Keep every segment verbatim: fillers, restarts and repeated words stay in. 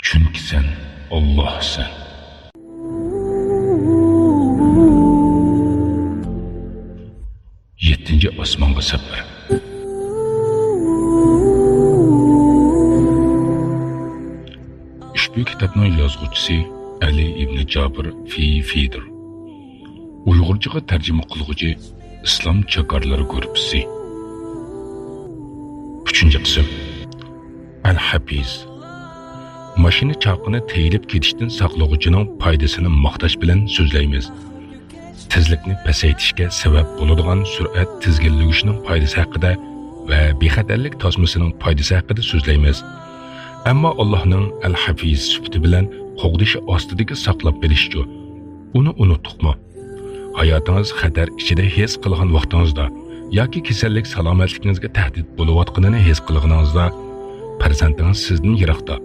چۈنكى سەن ئاللاھسەن. يەتتىنچى ئاسمانغا سەپەر. ئۇشبۇ كىتابنىڭ يازغۇچىسى ئەلى ئىبنى جابىر فىفىدۇر. ئۇيغۇرچىغا تەرجىمە قىلغۇچى ئىسلام چاكارلىرى گۇرۇپپىسى. ئۈچىنچى قىسىم. ئەل-ھەپىز. ماشىنا چاقىنى تېيىلىپ كېتىشتىن ساقلىغۇچىنىڭ پايدىسىنى ماختاش بىلەن سۆزلەيمىز. تېزلىكنى پەسەيتىشكە سەۋەب بولىدىغان سۈرئەت تىزگىنلىگۈچىنىڭ پايدىسى ھەققىدە ۋە بىخەتەرلىك تاسمىسىنىڭ پايدىسى ھەققىدە سۆزلەيمىز. ئەمما ئاللاھنىڭ ئەل-ھەپىز سۈپىتى بىلەن قوغدىشى ئاستىدىكى ساقلاپ قېلىشچۇ؟ ئۇنى ئۇنتتۇقمۇ؟ ھاياتىڭىز خەتەر ئىچىدە ھېس قىلغان ۋاقتىڭىزدا ياكى كېسەللىك سالامەتلىكىڭىزگە تەھدىت بولۇۋاتقىنىنى ھېس قىلغىنىڭىزدا، پەرزەنتىڭىز سىزدىن يىراقتا،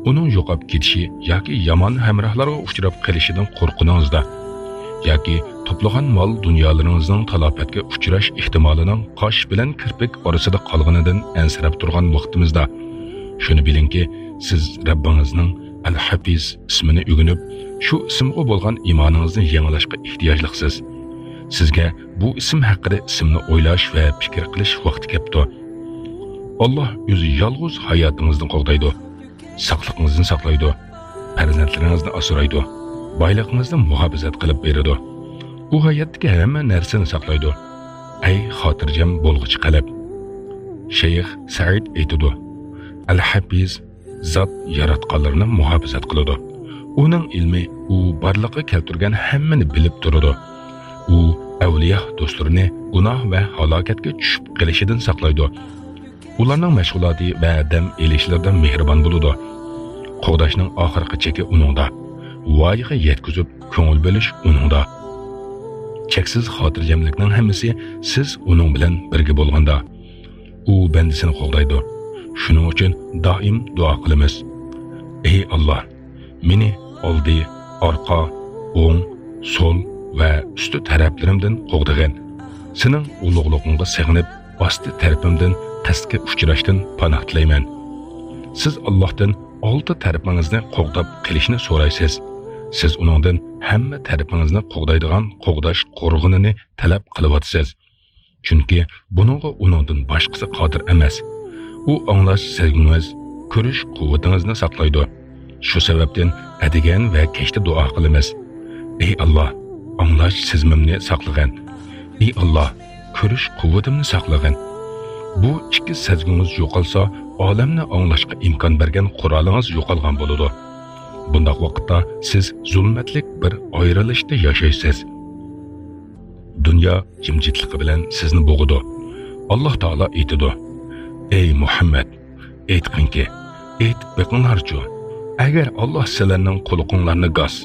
ئۇنىڭ يوقاپ كېتىشى ياكى يامان ھەمراھلارغا ئۇچراپ قېلىشىدىن قورققىنىڭىزدا، ياكى توپلىغان مال-دۇنيالىرىڭىزنىڭ تالاپەتكە ئۇچراش ئېھتىمالىنىڭ قاش بىلەن كىرپىك ئارىسىدا قالغىنىدىن ئەنسىرەپ تۇرغان ۋاقتىمىزدا، شۇنى بىلىڭكى، سىز رەببىڭىزنىڭ ئەل-ھەپىز ئىسمىنى ئۆگىنىپ، شۇ ئىسىمغا بولغان ئىمانىڭىزنى يېڭىلاشقا ئېھتىياجلىقسىز. سىزگە بۇ ئىسىم ھەققىدە ئىسىمنى ئويلاش ۋە پىكىر قىلىش ۋاقتى كەپتۇ. ئاللاھ ئۆزى يالغۇز ھاياتىڭىزنى قوغدايدۇ، ساقلىقىڭىزنى ساقلايدۇ، پەرزەنتلىرىڭىزنى ئاسرايدۇ، بايلىقىڭىزنى مۇھاپىزەت قىلىپ بېرىدۇ. ئۇ ھاياتتىكى ھەممە نەرسىنى ساقلايدۇ. ئەي خاتىرجەم بولغۇچى قەلب! شەيخ سەئىد ئېيتىدۇ، ئەل-ھەپىز زات ياراتقانلىرىنى مۇھاپىزەت قىلىدۇ. ئۇنىڭ ئىلمى ئۇ بارلىققا كەلتۈرگەن ھەممىنى بىلىپ تۇرىدۇ. ئۇ ئەۋلىيا دوستلىرىنى گۇناھ ۋە ھالاكەتكە چۈشۈپ قېلىشىدىن ساقلايدۇ. ئۇلارنىڭ مەشغۇلاتى ۋە دەم ئېلىشلىرىدا مېھرىبان بولىدۇ. قوغداشنىڭ ئاخىرقى چېكى ئۇنىڭدا. ۋايىغا يەتكۈزۈپ كۆڭۈل بۆلۈش ئۇنىڭدا. چەكسىز خاتىرجەملىكنىڭ ھەممىسى سىز ئۇنىڭ بىلەن بىرگە بولغاندا. ئۇ بەندىسىنى قوغدايدۇ. شۇنىڭ ئۈچۈن دائىم دۇئا قىلىمىز. ئەي ئاللاھ، مېنى ئالدى، ئارقا، ئوڭ، سول ۋە ئۈستى تەرەپلىرىمدىن قوغدىغىن. سېنىڭ ئۇلۇغلۇقۇڭغا سېغىنىپ، ئاستى تەرىپىمدىن قەستكە ئۇچراشتىن پاناھ تىلەيمەن. سىز ئاللاھتىن ئالدى تەرىپىڭىزنى قوغداپ قېلىشنى سورايسىز. سىز ئۇنىڭدىن ھەممە تەرىپىڭىزنى قوغدايدىغان قوغداش قورغىنىنى تەلەپ قىلىۋاتىسىز. چۈنكى بۇنىڭغا ئۇنىڭدىن باشقىسى قادىر ئەمەس. ئۇ ئاڭلاش سەزگۈڭىز، كۆرۈش قۇۋۋىتىڭىزنى ساقلايدۇ. شۇ سەۋەبتىن ئەتىگەن ۋە كەچتە دۇئا قىلىمىز. ئەي ئاللاھ، ئاڭلاش سېزىمىمنى ساقلىغىن. ئەي ئاللاھ، كۆرۈش قۇۋۋىتىمنى ساقلىغىن. بۇ ئىككى سەزگۈڭىز يوقالسا، ئالەمنى ئاڭلاشقا ئىمكان بەرگەن قورالىڭىز يوقالغان بولىدۇ. بۇنداق ۋاقىتتا سىز زۇلمەتلىك بىر ئايرىلىشتا ياشايسىز. دۇنيا جىمجىتلىقى بىلەن سىزنى بوغىدۇ. ئاللاھ تائالا ئېيتىدۇ، ئەي مۇھەممەد، ئېيتقىنكى، ئېيتىپ بېقىڭلارچۇ، ئەگەر ئاللاھ سىلەرنىڭ قۇلىقىڭلارنى گاس،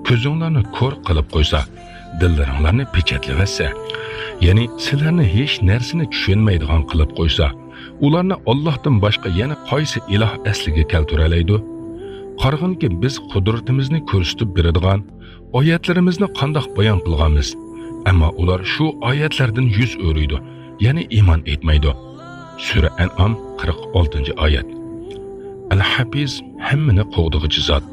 كۆزۈڭلارنى كور قىلىپ قويسا، دىللىرىڭلارنى پېچەتلىۋەتسە، يەنى سىلەرنى ھېچ نەرسىنى چۈشەنمەيدىغان قىلىپ قويسا، ئۇلارنى ئاللاھتىن باشقا يەنە قايسى ئىلاھ ئەسلىگە كەلتۈرەلەيدۇ؟ قارىغىنكى، بىز قۇدرىتىمىزنى كۆرسىتىپ بېرىدىغان ئايەتلىرىمىزنى قانداق بايان قىلغانمىز؟ ئەمما ئۇلار شۇ ئايەتلەردىن يۈز ئۆرۈيدۇ، يەنى ئىمان ئېيتمايدۇ. سۈرە ئەنئام، قىرىق ئالتىنچى ئايەت. ئەل-ھەپىز ھەممىنى قوغدىغۇچى زات.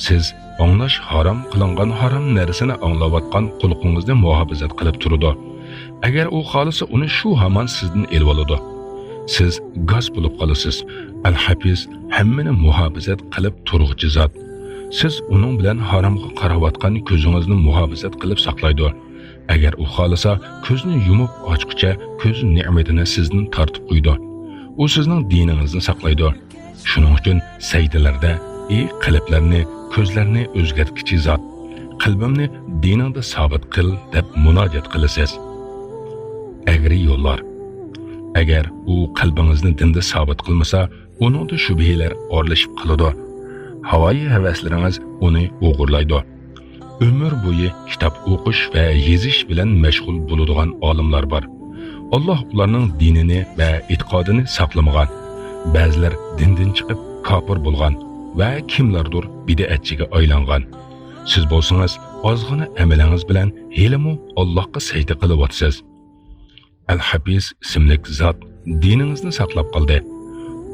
سىز ئاڭلاش ھارام قىلىنغان ھارام نەرسىنى ئاڭلاۋاتقان قۇلىقىڭىزنى مۇھاپىزەت قىلىپ تۇرىدۇ. ئەگەر ئۇ خالىسا، ئۇنى شۇ ھامان سىزدىن ئېلىۋالىدۇ. سىز گاس بولۇپ قالىسىز. ئەل-ھەپىز ھەممىنى مۇھاپىزەت قىلىپ تۇرغۇچى زات. سىز ئۇنىڭ بىلەن ھارامغا قاراۋاتقان كۆزىڭىزنى مۇھاپىزەت قىلىپ ساقلايدۇ. ئەگەر ئۇ خالىسا، كۆزنى يۇمۇپ ئاچقۇچە كۆز نېمىتىنى سىزدىن تارتىپ قويىدۇ. ئۇ سىزنىڭ دىنىڭىزنى ساقلايدۇ. شۇنىڭ ئۈچۈن سەجدىلەردە، ئى قەلبلەرنى، كۆزلەرنى ئۆزگەرتكۈچى زات، قەلبىمنى دىنىڭدا سابىت قىل، دەپ مۇناجات قىلىسىز. ئەگرى يوللار. ئەگەر ئۇ قەلبىڭىزنى دىندا سابىت قىلمىسا، ئۇنىڭدا شۈبھىلەر ئارىلىشىپ قالىدۇ. ھاۋايى ھەۋەسلىرىڭىز ئۇنى ئوغرىلايدۇ. ئۆمۈر بويى كىتاب ئوقۇش ۋە يېزىش بىلەن مەشغۇل بولىدىغان ئالىملار بار. ئاللاھ ئۇلارنىڭ دىنىنى ۋە ئېتىقادىنى ساقلىمىغان. بەزىلەر دىندىن چىقىپ كاپىر بولغان ۋە كىملەردۇر بىدئەتچىگە ئايلانغان. سىز بولسىڭىز ئازغىنە ئەمىلىڭىز بىلەن ھېلىمۇ ئاللاھقا سەجدە قىلىۋاتىسىز. ئەل-ھەپىز ئىسىملىك زات دىنىڭىزنى ساقلاپ قالدى.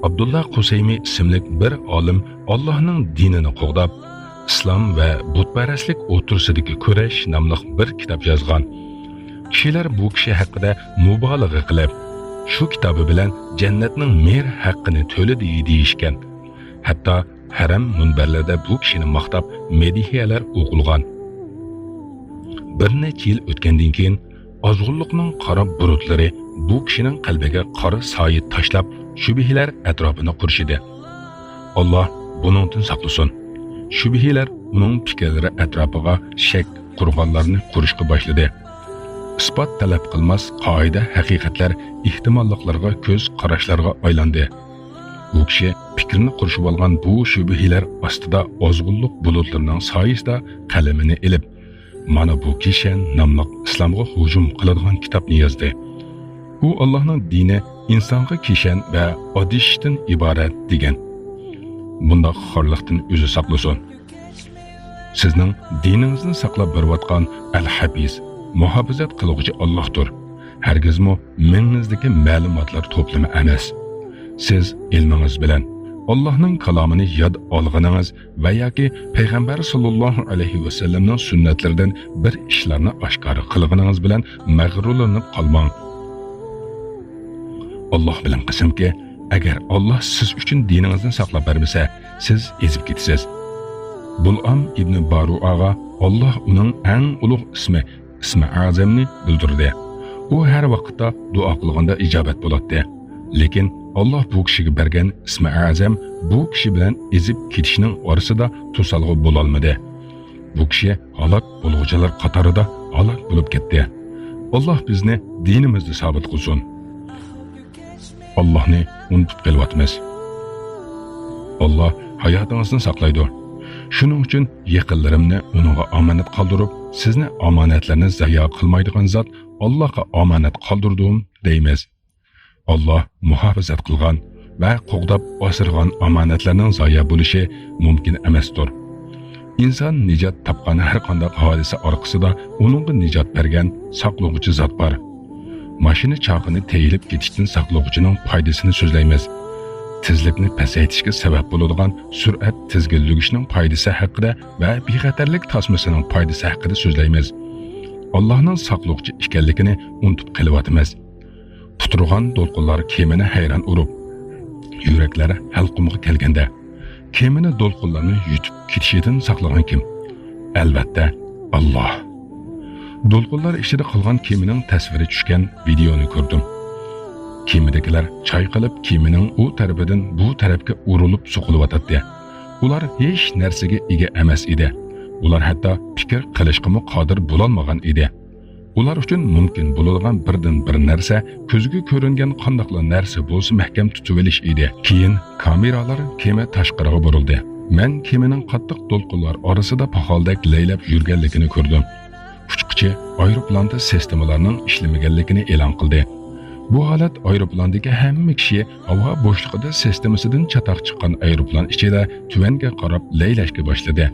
ئابدۇللا قۇسەيمى ئىسىملىك بىر ئالىم ئاللاھنىڭ دىنىنى قوغداپ، ئىسلام ۋە بۇتپەرەسلىك ئوتتۇرىسىدىكى كۈرەش ناملىق بىر كىتاب يازغان. كىشىلەر بۇ كىشى ھەققىدە مۇبالىغە قىلىپ، شۇ كىتابى بىلەن جەننەتنىڭ مېھىر ھەققىنى تۆلىدى دېيىشكەن. ھەتتا ھەرەم مۇنبەرلىرىدە بۇ كىشىنى ماختاپ مەدھىيەلەر ئوقۇلغان. بىر نەچچە يىل ئۆتكەندىن كېيىن، ئازغۇنلۇقنىڭ قارا بۇلۇتلىرى بۇ كىشىنىڭ قەلبىگە قارا سايە تاشلاپ، شۈبھىلەر ئەتراپىنى قورشىدى. ئاللا بۇنىڭدىن ساقلىسۇن. شۈبھىلەر ئۇنىڭ پىكىرلىرى ئەتراپىغا شەك، قورغانلارنى قۇرۇشقا باشلىدى. ئىسپات تەلەپ قىلماس قائىدە ھەقىقەتلەر ئېھتىماللىقلارغا كۆز قاراشلارغا ئايلاندى. ئۇ كىشى پىكرىنى قۇرشىۋالغان بۇ شۈبھىلەر ئاستىدا ئازغۇنلۇق بۇلۇتلىرىنىڭ سايىسىدا قەلىمىنى ئېلىپ، مانا بۇ كىشەن ناملىق ئىسلامغا ھۇجۇم قىلىدىغان كىتابنى يازدى. ئۇ ئاللاھنىڭ دىنى ئىنسانغا كىشەن ۋە ئادىشىشتىن ئىبارەت دېگەن. بۇنداق خارلىقتىن ئۆزى ساقلىسۇن. سىزنىڭ دىنىڭىزنى ساقلاپ بېرىۋاتقان ئەل-ھەپىز، مۇھاپىزەت قىلغۇچى ئاللاھتۇر. ھەرگىزمۇ مېڭىڭىزدىكى مەلۇماتلار توپلىمى ئەمەس. سىز ئىلمىڭىز بىلەن ئاللاھنىڭ كالامىنى ياد ئالغىنىڭىز ۋە ياكى پەيغەمبەر ساللاللاھۇ ئەلەيھى ۋەسەللەمنىڭ سۈننەتلىرىدىن بىر ئىشلارنى ئاشكارا قىلغىنىڭىز بىلەن مەغرۇرلىنىپ قالماڭ. ئاللاھ بىلەن قەسەمكى، ئەگەر ئاللاھ سىز ئۈچۈن دىنىڭىزنى ساقلاپ بەرمىسە، سىز ئېزىپ كېتىسىز. بۇلئام ئىبنى بارۇئاغا ئاللاھ ئۇنىڭ ئەڭ ئۇلۇغ ئىسمى، ئىسمى ئەزەمنى بىلدۈردى. ئۇ ھەر ۋاقىتتا دۇئا قىلغاندا ئىجابەت بولاتتى. لېكىن ئاللاھ بۇ كىشىگە بەرگەن ئىسمى ئەزەم بۇ كىشى بىلەن ئېزىپ كېتىشنىڭ ئارىسىدا توسالغۇ بولالمىدى. بۇ كىشى ھالاك بولغۇچىلار قاتارىدا ھالاك بولۇپ كەتتى. ئاللاھ بىزنى دىنىمىزدا سابىت قىلسۇن. ئاللاھنى ئۇنتۇپ قېلىۋاتىمىز. ئاللاھ ھاياتىڭىزنى ساقلايدۇ. شۇنىڭ ئۈچۈن يېقىنلىرىمنى ئۇنىڭغا ئامانەت قالدۇرۇپ، سىزنى ئامانەتلەرنى زايا قىلمايدىغان زات ئاللاھقا ئامانەت قالدۇردۇم دەيمىز. ئاللاھ مۇھاپىزەت قىلغان ۋە قوغداپ ئاسرىغان ئامانەتلەرنىڭ زايا بولۇشى مۇمكىن ئەمەستۇر. ئىنسان نىجات تاپقان ھەر قانداق ھادىسە ئارقىسىدا ئۇنىڭغا نىجات بەرگەن ساقلىغۇچى زات بار. ماشىنا چاقىنى تېيىلىپ كېتىشتىن ساقلىغۇچىنىڭ پايدىسىنى سۆزلەيمىز. تېزلىكنى پەسەيتىشكە سەۋەب بولىدىغان سۈرئەت تىزگىنلىگۈچىنىڭ پايدىسى ھەققىدە ۋە بىخەتەرلىك تاسمىسىنىڭ پايدىسى ھەققىدە سۆزلەيمىز. ئاللاھنىڭ ساقلىغۇچى ئىكەنلىكىنى ئۇنتۇپ قېلىۋاتىمىز. پۇتۇرغان دولقۇنلار كېمىنى ھەيران ئۇرۇپ، يۈرەكلەر ھەلقۇمغا كەلگەندە، كېمىنى دولقۇنلارنى يۇتۇپ كېتىشىدىن ساقلىغان كىم؟ ئەلۋەتتە، ئاللاھ. دولقۇنلار ئىچىدە قالغان كېمىنىڭ تەسۋىرى چۈشكەن ۋىدېئونى كۆردۈم. كېمىدىكىلەر چايقىلىپ، كېمىنىڭ ئۇ تەرىپىدىن بۇ تەرەپكە ئۇرۇلۇپ سوقۇلۇۋاتاتتى. ئۇلار ھېچ نەرسىگە ئىگە ئەمەس ئىدى. ئۇلار ھەتتا پىكىر قىلىشقىمۇ قادىر بولالمىغان ئىدى. ئۇلار ئۈچۈن مۇمكىن بولىدىغان بىردىنبىر نەرسە كۆزگە كۆرۈنگەن قانداقلا نەرسە بولسا مەھكەم تۇتۇۋېلىش ئىدى. كېيىن كامېرالار كېمە تاشقىرىغا بۇرۇلدى. مەن كېمىنىڭ قاتتىق دولقۇنلار ئارىسىدا پاخالدەك لەيلەپ يۈرگەنلىكىنى كۆردۈم. ئۇچقۇچى ئايروپىلاندا سىستېمىلارنىڭ ئىشلىمىگەنلىكىنى ئېلان قىلدى. بۇ ھالەت ئايروپىلاندىكى ھەممە كىشى ھاۋا بوشلۇقىدا سىستېمىسىدىن چاتاق چىققان ئايروپىلان ئىچىدە تۆۋەنگە قاراپ لەيلەشكە باشلىدى.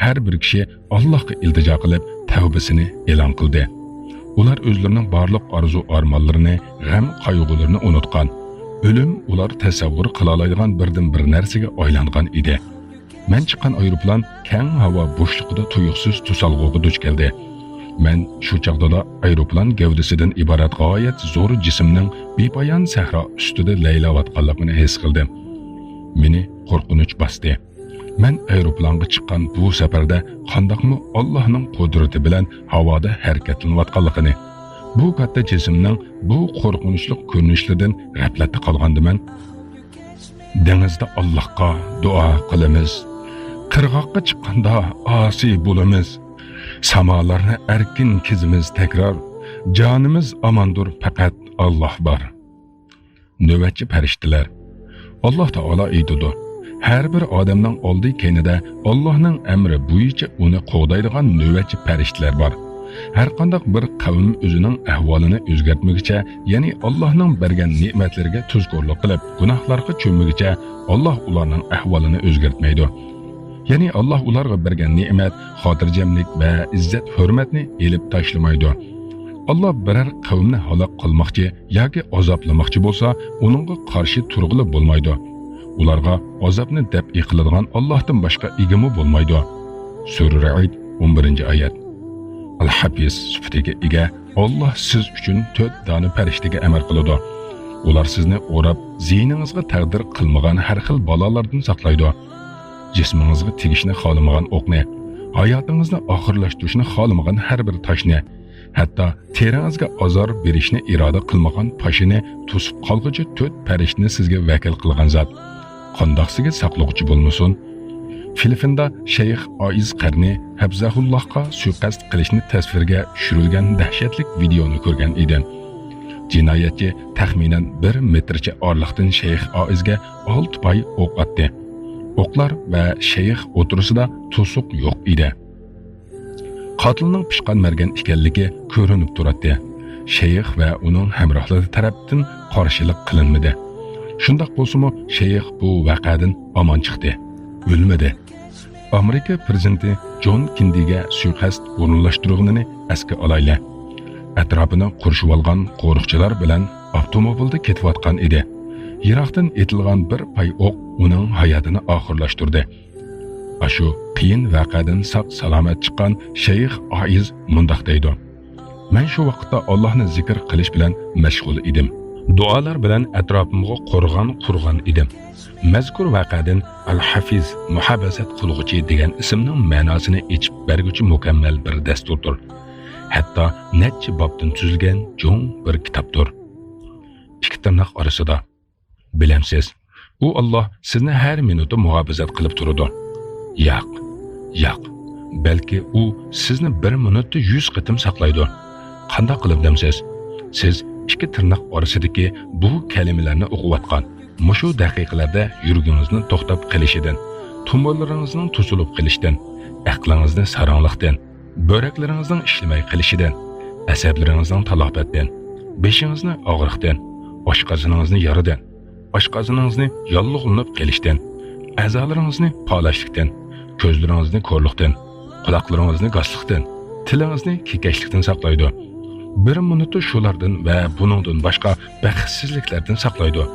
ھەر بىر كىشى ئاللاھقا ئىلتىجا قىلىپ، تەۋبىسىنى ئېلان قىلدى. ئۇلار ئۆزلىرىنىڭ بارلىق ئارزۇ-ئارمانلىرىنى، غەم-قايغۇلىرىنى ئۇنۇتقان. ئۆلۈم ئۇلار تەسەۋۋۇر قىلالايدىغان بىردىنبىر نەرسىگە ئايلانغان ئىدى. مەن چىققان ئايروپىلان كەڭ ھاۋا بوشلۇقىدا تۇيۇقسىز توسالغۇغا دۇچ كەلدى. مەن شۇ چاغدىلا ئايروپىلان گەۋدىسىدىن ئىبارەت غايەت زور جىسىمنىڭ بىپايان سەھرا ئۈستىدە لەيلەۋاتقانلىقىنى ھېس قىلدىم. مېنى قورقۇنچ باستى. مەن ئايروپىلانغا چىققان بۇ سەپەردە قانداقمۇ ئاللاھنىڭ قۇدرىتى بىلەن ھاۋادا ھەرىكەتلىنىۋاتقانلىقىنى، بۇ كاتتا جىسىمنىڭ بۇ قورقۇنچلۇق كۆرۈنۈشلىرىدىن غەپلەتتە قالغاندىمەن. دېڭىزدا ئاللاھقا دۇئا قىلىمىز، قىرغاققا چىققاندا ئاسىي بولىمىز، سامالارنى ئەركىن كېزىمىز تەكرار، جانىمىز ئاماندۇر، پەقەت ئاللاھ بار. نۆۋەتچى پەرىشتىلەر. ئاللاھ تائالا ئېيتىدۇ، ھەر بىر ئادەمنىڭ ئالدى كەينىدە ئاللاھنىڭ ئەمرى بويىچە ئۇنى قوغدايدىغان نۆۋەتچى پەرىشتىلەر بار. ھەرقانداق بىر قەۋم ئۆزىنىڭ ئەھۋالىنى ئۆزگەرتمىگۈچە، يەنى ئاللاھنىڭ بەرگەن نېمەتلىرىگە تۇزكورلۇق قىلىپ، گۇناھلارغا چۆممىگۈچە، ئاللاھ ئۇلارنىڭ ئەھۋالىنى ئۆزگەرتمەيدۇ. يەنى ئاللاھ ئۇلارغا بەرگەن نېمەت، خاتىرجەملىك ۋە ئىززەت-ھۆرمەتنى ئېلىپ تاشلىمايدۇ. ئاللا بىرەر قەۋمنى ھالاك قىلماقچى ياكى ئازابلىماقچى بولسا، ئۇنىڭغا قارشى تۇرغىلى بولمايدۇ. ئۇلارغا ئازابنى دەپئى قىلىدىغان ئاللاھتىن باشقا ئىگىمۇ بولمايدۇ. سۈرە رەئد، ئون بىرىنچى ئايەت. ئەل-ھەپىز سۈپىتىگە ئىگە ئاللا سىز ئۈچۈن تۆت دانە پەرىشتىگە ئەمر قىلىدۇ. ئۇلار سىزنى ئوراپ، زىيىنىڭىزغا تەقدىر قىلمىغان ھەر خىل بالالاردىن ساقلايدۇ. جىسمىڭىزغا تېگىشنى خالىمىغان ئوقنى، ھاياتىڭىزنى ئاخىرلاشتۇرۇشنى خالىمىغان ھەر بىر تاشنى، ھەتتا تېرىڭىزگە ئازار بېرىشنى ئىرادە قىلمىغان پاشىنى توسۇپ قالغۇچى تۆت پەرىشتىنى سىزگە ۋەكىل قىلغان زات. قانداق سىزگە ساقلىغۇچى بولمىسۇن؟ فىلىپپىندا شەيخ ئائىز قەرنى ھەپزەھۇللاھقا سۇيىقەست قىلىشنى تەسۋىرگە چۈشۈرۈلگەن دەھشەتلىك ۋىدېئونى كۆرگەن ئىدىم. جىنايەتچى تەخمىنەن بىر مېتىرچە ئارىلىقتىن شەيخ ئائىزگە ئالتە پاي ئوق ئاتتى. ئوقلار ۋە شەيخ ئوتتۇرىسىدا توسۇق يوق ئىدى. قاتىلنىڭ پىشقان مەرگەن ئىكەنلىكى كۆرۈنۈپ تۇراتتى. شەيخ ۋە ئۇنىڭ ھەمراھلىرى تەرەپتىن قارشىلىق قىلىنمىدى. شۇنداق بولسىمۇ، شەيخ بۇ ۋەقەدىن ئامان چىقتى، ئۆلمىدى. ئامېرىكا پىرېزىدېنتى جون كېننېدىگە سۇيىقەست ئورۇنلاشتۇرغىنىنى ئەسكە ئالايلى. ئەتراپىنى قورشىۋالغان قورۇقچىلار بىلەن ئاپتوموبىلدا كېتىۋاتقان ئىدى. يىراقتىن ئېتىلغان بىر پاي ئوق ئۇنىڭ ھاياتىنى ئاخىرلاشتۇردى. ئاشۇ قىيىن ۋەقەدىن ساق-سالامەت چىققان شەيخ ئائىز مۇنداق دەيدۇ: مەن شۇ ۋاقىتتا ئاللاھنى زىكىر قىلىش بىلەن مەشغۇل ئىدىم. دۇئالار بىلەن ئەتراپىمغا قورغان قۇرغان ئىدىم. مەزكۇر ۋەقەدىن ئەل-ھەپىز، مۇھاپىزەت قىلغۇچى دېگەن ئىسىمنىڭ مەناسىنى ئېچىپ بەرگۈچى مۇكەممەل بىر دەستۇردۇر. ھەتتا نەچچە بابتىن تۈزۈلگەن چوڭ بىر كىتابتۇر. ئىككى تىرناق ئارىسىدا. بىلەمسىز، ئۇ ئاللا سىزنى ھەر مىنۇتتا مۇھاپىزەت قىلىپ تۇرىدۇ. ياق، ياق، بەلكى ئۇ سىزنى بىر مىنۇتتا يۈز قېتىم ساقلايدۇ. قانداق قىلىپ دەمسىز؟ سىز ئىككى تىرناق ئارىسىدىكى بۇ كەلىمىلەرنى ئوقۇۋاتقان مۇشۇ دەقىقىلەردە يۈرىكىڭىزنى توختاپ قېلىشىدىن، تومۇرلىرىڭىزنىڭ توسۇلۇپ قېلىشىدىن، ئەقلىڭىزنى ساراڭلىقتىن، بۆرەكلىرىڭىزنىڭ ئىشلىمەي قېلىشىدىن، ئەسەبلىرىڭىزنىڭ تالاپەتتىن، بېشىڭىزنى ئاغرىقتىن، ئاشقازىنىڭىزنى يارىدىن، ئاشقازىنىڭىزنى ياللۇغلىنىپ قېلىشتىن، ئەزالىرىڭىزنى پالاشلىقتىن، كۆزلىرىڭىزنى كورلۇقتىن، قۇلاقلىرىڭىزنى گاسلىقتىن، تىلىڭىزنى كېكەچلىكتىن ساقلايدۇ. بىر مىنۇتتا شۇلاردىن ۋە بۇنىڭدىن باشقا بەختسىزلىكلەردىن ساقلايدۇ.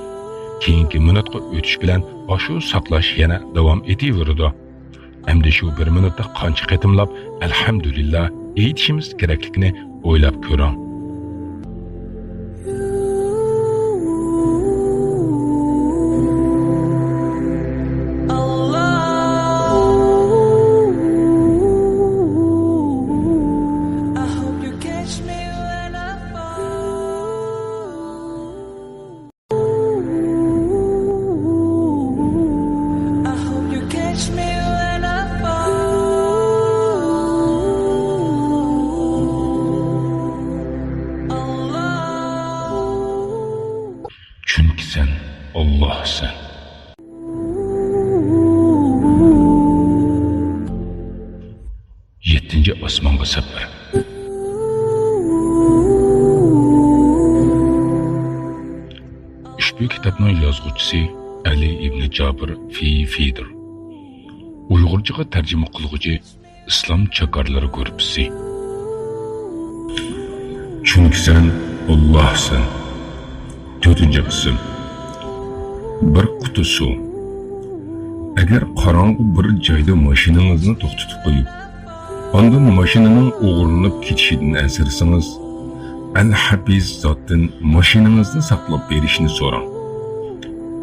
كېيىنكى مىنۇتقا ئۆتۈش بىلەن ئاشۇ ساقلاش يەنە داۋام ئېتىۋېرىدۇ. ئەمدى شۇ بىر مىنۇتتا قانچە قېتىملاپ «ئەلھەمدۇلىللا» ئېيتىشىمىز كېرەكلىكىنى ئويلاپ كۆرۈڭ. چۈنكى سەن ئاللاھسەن. يەتتىنچى ئاسمانغا سەپەر. ئۇشبۇ كىتابنىڭ يازغۇچىسى ئەلى ئىبنى جابىر فىيفىدۇر. ئۇيغۇرچىغا تەرجىمە قىلغۇچى ئىسلام چاكارلىرى گۇرۇپپىسى. چۈنكى سەن ئاللاھسەن. تۆتىنچى قىسىم. بىر قۇتا سۇ. ئەگەر قاراڭغۇ بىر جايدا ماشىنىڭىزنى توختىتىپ قويۇپ، ئاندىن ماشىنىنىڭ ئوغرىلىنىپ كېتىشىدىن ئەنسىرىسىڭىز، ئەل-ھەپىز زاتتىن ماشىنىڭىزنى ساقلاپ بېرىشنى سوراڭ.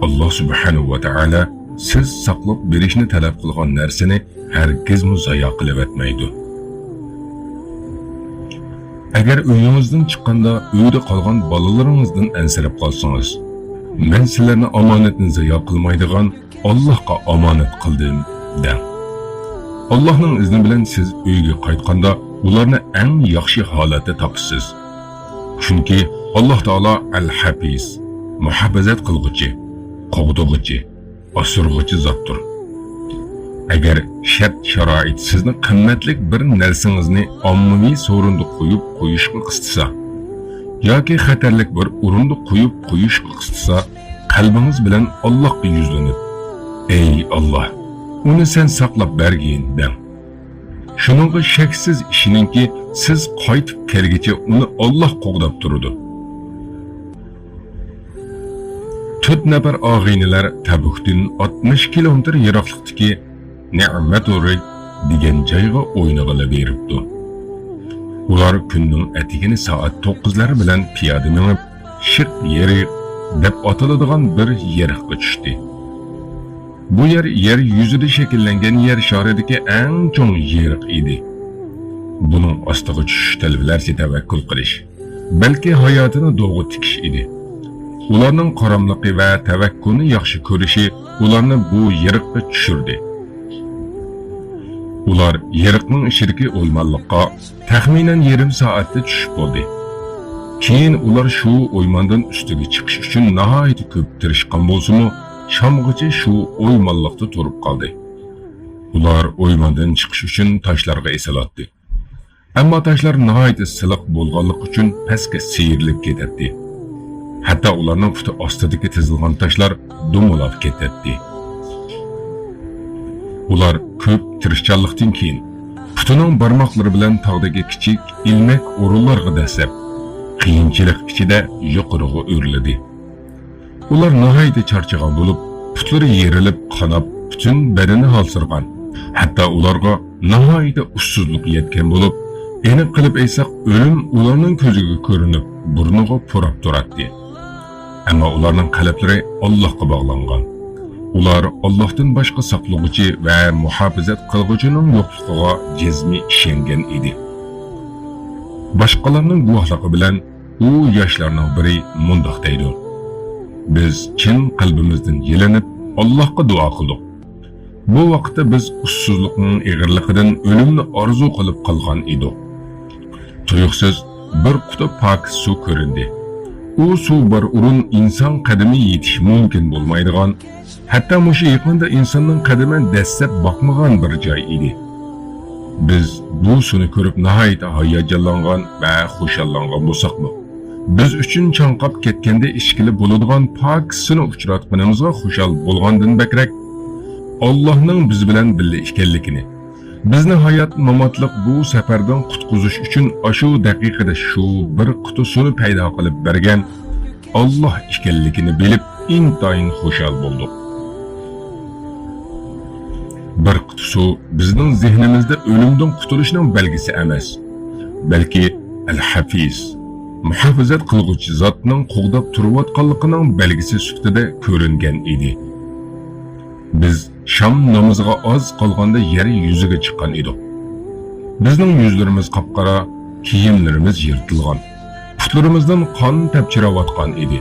ئاللا سۇبھانەھۇ ۋە تائالا سىز ساقلاپ بېرىشنى تەلەپ قىلغان نەرسىنى ھەرگىزمۇ زايا قىلىۋەتمەيدۇ. ئەگەر ئۆيىڭىزدىن چىققاندا ئۆيدە قالغان بالىلىرىڭىزدىن ئەنسىرەپ قالسىڭىز، مەن سىلەرنى ئامانەتنى زايا قىلمايدىغان ئاللاھقا ئامانەت قىلدىم دەڭ. ئاللاھنىڭ ئىزنى بىلەن سىز ئۆيگە قايتقاندا ئۇلارنى ئەڭ ياخشى ھالەتتە تاپىسىز. چۈنكى ئاللاھ تائالا ئەل-ھەپىز، مۇھاپىزەت قىلغۇچى، قوغدىغۇچى، ئاسرىغۇچى زاتتۇر. ئەگەر شەرت-شارائىت سىزنى قىممەتلىك بىر نەرسىڭىزنى ئاممىۋى سورۇندا قويۇپ قويۇشقا قىستىسا ياكى خەتەرلىك بىر ئورۇندا قويۇپ قويۇشقا قىستىسا، قەلبىڭىز بىلەن ئاللاھقا يۈزلىنىپ، ئەي ئاللاھ، ئۇنى سەن ساقلاپ بەرگىن دەڭ. شۇنىڭغا شەكسىز ئىشىنىڭكى، سىز قايتىپ كەلگىچە ئۇنى ئاللاھ قوغداپ تۇرىدۇ. تۆت نەپەر ئاغىنىلەر تەبۇكتىن ئاتمىش كىلومېتىر يىراقلىقتىكى نىئمەتۇرى دېگەن جايغا ئوينىغىلى بېرىپتۇ. ئۇلار كۈننىڭ ئەتىگىنى سائەت توققۇزلار بىلەن پىيادە مېڭىپ، شىق يېرى دەپ ئاتىلىدىغان بىر يېرىققا چۈشتى. بۇ يەر يەر يۈزىدە شەكىللەنگەن يەر شارىدىكى ئەڭ چوڭ يېرىق ئىدى. بۇنىڭ ئاستىغا چۈشۈش تەلۋىلەرچە تەۋەككۈل قىلىش، بەلكى ھاياتىنى دوغا تىكىش ئىدى. ئۇلارنىڭ قاراملىقى ۋە تەۋەككۈلنى ياخشى كۆرۈشى ئۇلارنى بۇ يېرىققا چۈشۈردى. ئۇلار يېرىقنىڭ ئىچىدىكى ئويمانلىققا تەخمىنەن يېرىم سائەتتە چۈشۈپ بولدى. كېيىن ئۇلار شۇ ئويماندىن ئۈستىگە چىقىش ئۈچۈن ناھايىتى كۆپ تىرىشقان بولسىمۇ، شامغىچە شۇ ئويمانلىقتا تۇرۇپ قالدى. ئۇلار ئويماندىن چىقىش ئۈچۈن تاشلارغا ئېسىلاتتى. ئەمما تاشلار ناھايىتى سىلىق بولغانلىقى ئۈچۈن پەسكە سىيرىلىپ كېتەتتى. ھەتتا ئۇلارنىڭ پۇتى ئاستىدىكى تىزىلغان تاشلار دومىلاپ كېتەتتى. ئۇلار كۆپ تىرىشچانلىقتىن كېيىن پۇتىنىڭ بارماقلىرى بىلەن تاغدىكى كىچىك ئىلمەك ئورۇنلارغا دەسسەپ، قىيىنچىلىق ئىچىدە يۇقىرىغا ئۆرلىدى. ئۇلار ناھايىتى چارچىغان بولۇپ، پۇتلىرى يېرىلىپ، قاناپ، پۈتۈن بەدىنى ھالسىرىغان، ھەتتا ئۇلارغا ناھايىتى ئۇسسۇزلۇق يەتكەن بولۇپ، ئېنىق قىلىپ ئېيتساق، ئۆلۈم ئۇلارنىڭ كۆزىگە كۆرۈنۈپ، بۇرنىغا پۇراپ تۇراتتى. ئەمما ئۇلارنىڭ قەلبلىرى ئاللاھقا باغلانغان. ئۇلار ئاللاھتىن باشقا ساقلىغۇچى ۋە مۇھاپىزەت قىلغۇچىنىڭ يوقلۇقىغا جەزمىي ئىشەنگەن ئىدى. باشقىلارنىڭ گۇۋاھلىقى بىلەن ئۇ ياشلارنىڭ بىرى مۇنداق دەيدۇ: «بىز چىن قەلبىمىزدىن يېلىنىپ، ئاللاھقا دۇئا قىلدۇق. بۇ ۋاقىتتا بىز ئۇسسۇزلۇقنىڭ ئېغىرلىقىدىن ئۆلۈمنى ئارزۇ قىلىپ قالغان ئىدۇق.» تۇيۇقسىز بىر قۇتا پاكىز سۇ كۆرۈندى. ئۇ سۇ بار ئورۇن ئىنسان قەدىمى يېتىشى مۇمكىن بولمايدىغان، ھەتتا مۇشۇ يېقىندا ئىنساننىڭ قەدىمى دەسسەپ باقمىغان بىر جاي ئىدى. بىز بۇ سۇنى كۆرۈپ ناھايىتى ھاياجانلانغان ۋە خۇشاللانغان بولساقمۇ، بىز ئۈچۈن چاڭقاپ كەتكەندە ئىچكىلى بولىدىغان پاكىز سۇنى ئۇچراتقىنىمىزغا خۇشال بولغاندىن بەكرەك، ئاللاھنىڭ بىز بىلەن بىللە ئىكەنلىكىنى، بىزنى ھايات-ماماتلىق بۇ سەپەردىن قۇتقۇزۇش ئۈچۈن ئاشۇ دەقىقىدە شۇ بىر قۇتا سۇنى پەيدا قىلىپ بەرگەن ئاللاھ ئىكەنلىكىنى بىلىپ، ئىنتايىن خۇشال بولدۇق. بىر قۇتا سۇ بىزنىڭ زېھنىمىزدە ئۆلۈمدىن قۇتۇلۇشنىڭ بەلگىسى ئەمەس، بەلكى ئەل-ھەفىز، مۇھاپىزەت قىلغۇچى زاتنىڭ قوغداپ تۇرۇۋاتقانلىقىنىڭ بەلگىسى سۈپىتىدە كۆرۈنگەن ئىدى. بىز شام نامىزىغا ئاز قالغاندا يەر يۈزىگە چىققان ئىدۇق. بىزنىڭ يۈزلىرىمىز قاپقارا، كىيىملىرىمىز يىرتىلغان، پۇتلىرىمىزدىن قان تەپچىرەۋاتقان ئىدى.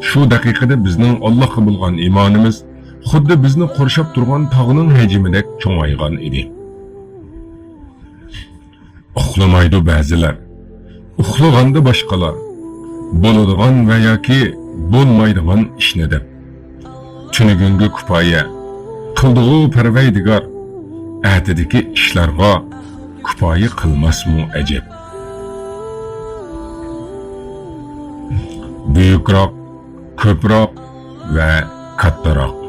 شۇ دەقىقىدە بىزنىڭ ئاللاھقا بولغان ئىمانىمىز خۇددى بىزنى قورشاپ تۇرغان تاغنىڭ ھەجمىدەك چوڭايغان ئىدى. ئۇخلىمايدۇ بەزىلەر، ئۇخلىغاندا باشقىلار، بولىدىغان ۋە ياكى بولمايدىغان ئىشنى دەپ. تۈنۈگۈنگە كۇپايە قىلدىغۇ پەرۋەردىگار، ئەتىدىكى ئىشلارغا كۇپايە قىلماسمۇ ئەجەب؟ بۈيۈكراق، كۆپرەك ۋە كاتتىراق.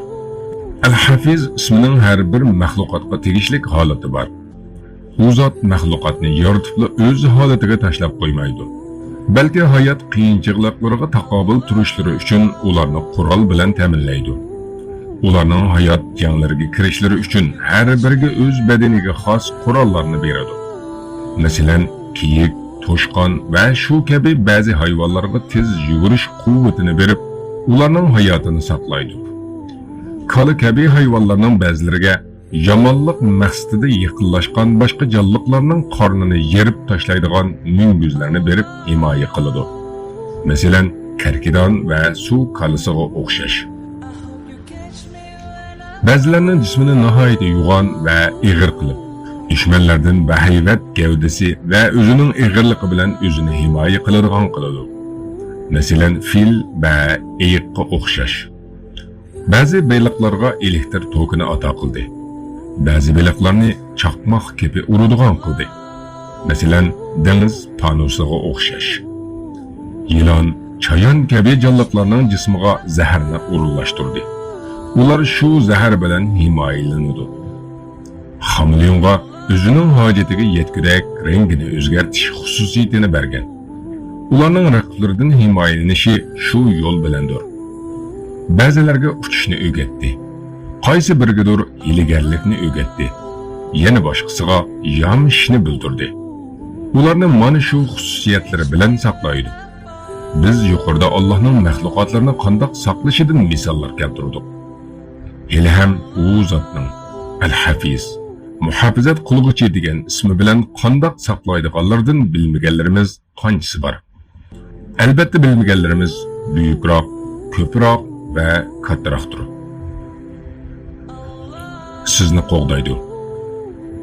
ئەل-ھەفىز ئىسمىنىڭ ھەر بىر مەخلۇقاتقا تېگىشلىك ھالىتى بار. ئۇ زات مەخلۇقاتنى يارىتىپلا ئۆز ھالىتىگە تاشلاپ قويمايدۇ. بەلكى ھايات قىيىنچىلىقلىرىغا تاقابىل تۇرۇشلىرى ئۈچۈن ئۇلارنى قورال بىلەن تەمىنلەيدۇ. ئۇلارنىڭ ھايات جەڭلىرىگە كىرىشلىرى ئۈچۈن ھەر بىرىگە ئۆز بەدىنىگە خاس قوراللارنى بېرىدۇ. مەسىلەن، كېيىك، توشقان ۋە شۇ كەبى بەزى ھايۋانلارغا تېز يۈگۈرۈش قۇۋۋىتىنى بېرىپ، ئۇلارنىڭ ھاياتىنى ساقلايدۇ. كالا كەبى ھايۋانلارنىڭ بەزىلىرىگە يامانلىق مەقسىتىدە يېقىنلاشقان باشقا جانلىقلارنىڭ قارنىنى يېرىپ تاشلايدىغان مۈڭگۈزلەرنى بېرىپ ھىمايە قىلىدۇ. مەسىلەن، كەركىدان ۋە سۇ كالىسىغا ئوخشاش. بەزىلەرنىڭ جىسمىنى ناھايىتى يوغان ۋە ئېغىر قىلىپ، دۈشمەنلەردىن بەھەيۋەت گەۋدىسى ۋە ئۆزىنىڭ ئېغىرلىقى بىلەن ئۆزىنى ھىمايە قىلىدىغان قىلىدۇ. مەسىلەن، فىل ۋە ئېيىققا ئوخشاش. بەزى بېلىقلارغا ئېلېكتر توكىنى ئاتا قىلدى. بەزى بېلىقلارنى چاقماق كېپى ئۇرىدىغان قىلدى. مەسىلەن، دېڭىز پانۇسىغا ئوخشاش. يىلان، چايان كەبى جانلىقلارنىڭ جىسمىغا زەھەرنى ئورۇنلاشتۇردى. ئۇلار شۇ زەھەر بىلەن ھىمايىلىنىدۇ. خامېلېئونغا ئۆزىنىڭ ھاجىتىگە يەتكۈدەك رەڭگىنى ئۆزگەرتىش خۇسۇسىيىتىنى بەرگەن. ئۇلارنىڭ رەقىبلىرىدىن ھىمايىلىنىشى شۇ يول بىلەندۇر. بەزىلەرگە ئۇچۇشنى ئۆگەتتى. قايسى بىرىگىدۇر ھىيلىگەرلىكنى ئۆگەتتى. يەنە باشقىسىغا يامىشىشنى بىلدۈردى. ئۇلارنى مانا شۇ خۇسۇسىيەتلىرى بىلەن ساقلايدۇ. بىز يۇقىرىدا ئاللاھنىڭ مەخلۇقاتلىرىنى قانداق ساقلىشىدىن مىساللار كەلتۈردۇق. ھېلىھەم ئۇ زاتنىڭ، ئەل-ھەفىز، مۇھاپىزەت قىلغۇچى دېگەن ئىسمى بىلەن قانداق ساقلايدىغانلىرىدىن بىلمىگەنلىرىمىز قانچىسى بار؟ ئەلبەتتە، بىلمىگەنلىرىمىز بۈيۈكراق، كۆپرەك ۋە كاتتىراقتۇر. سىزنى قوغدايدۇ.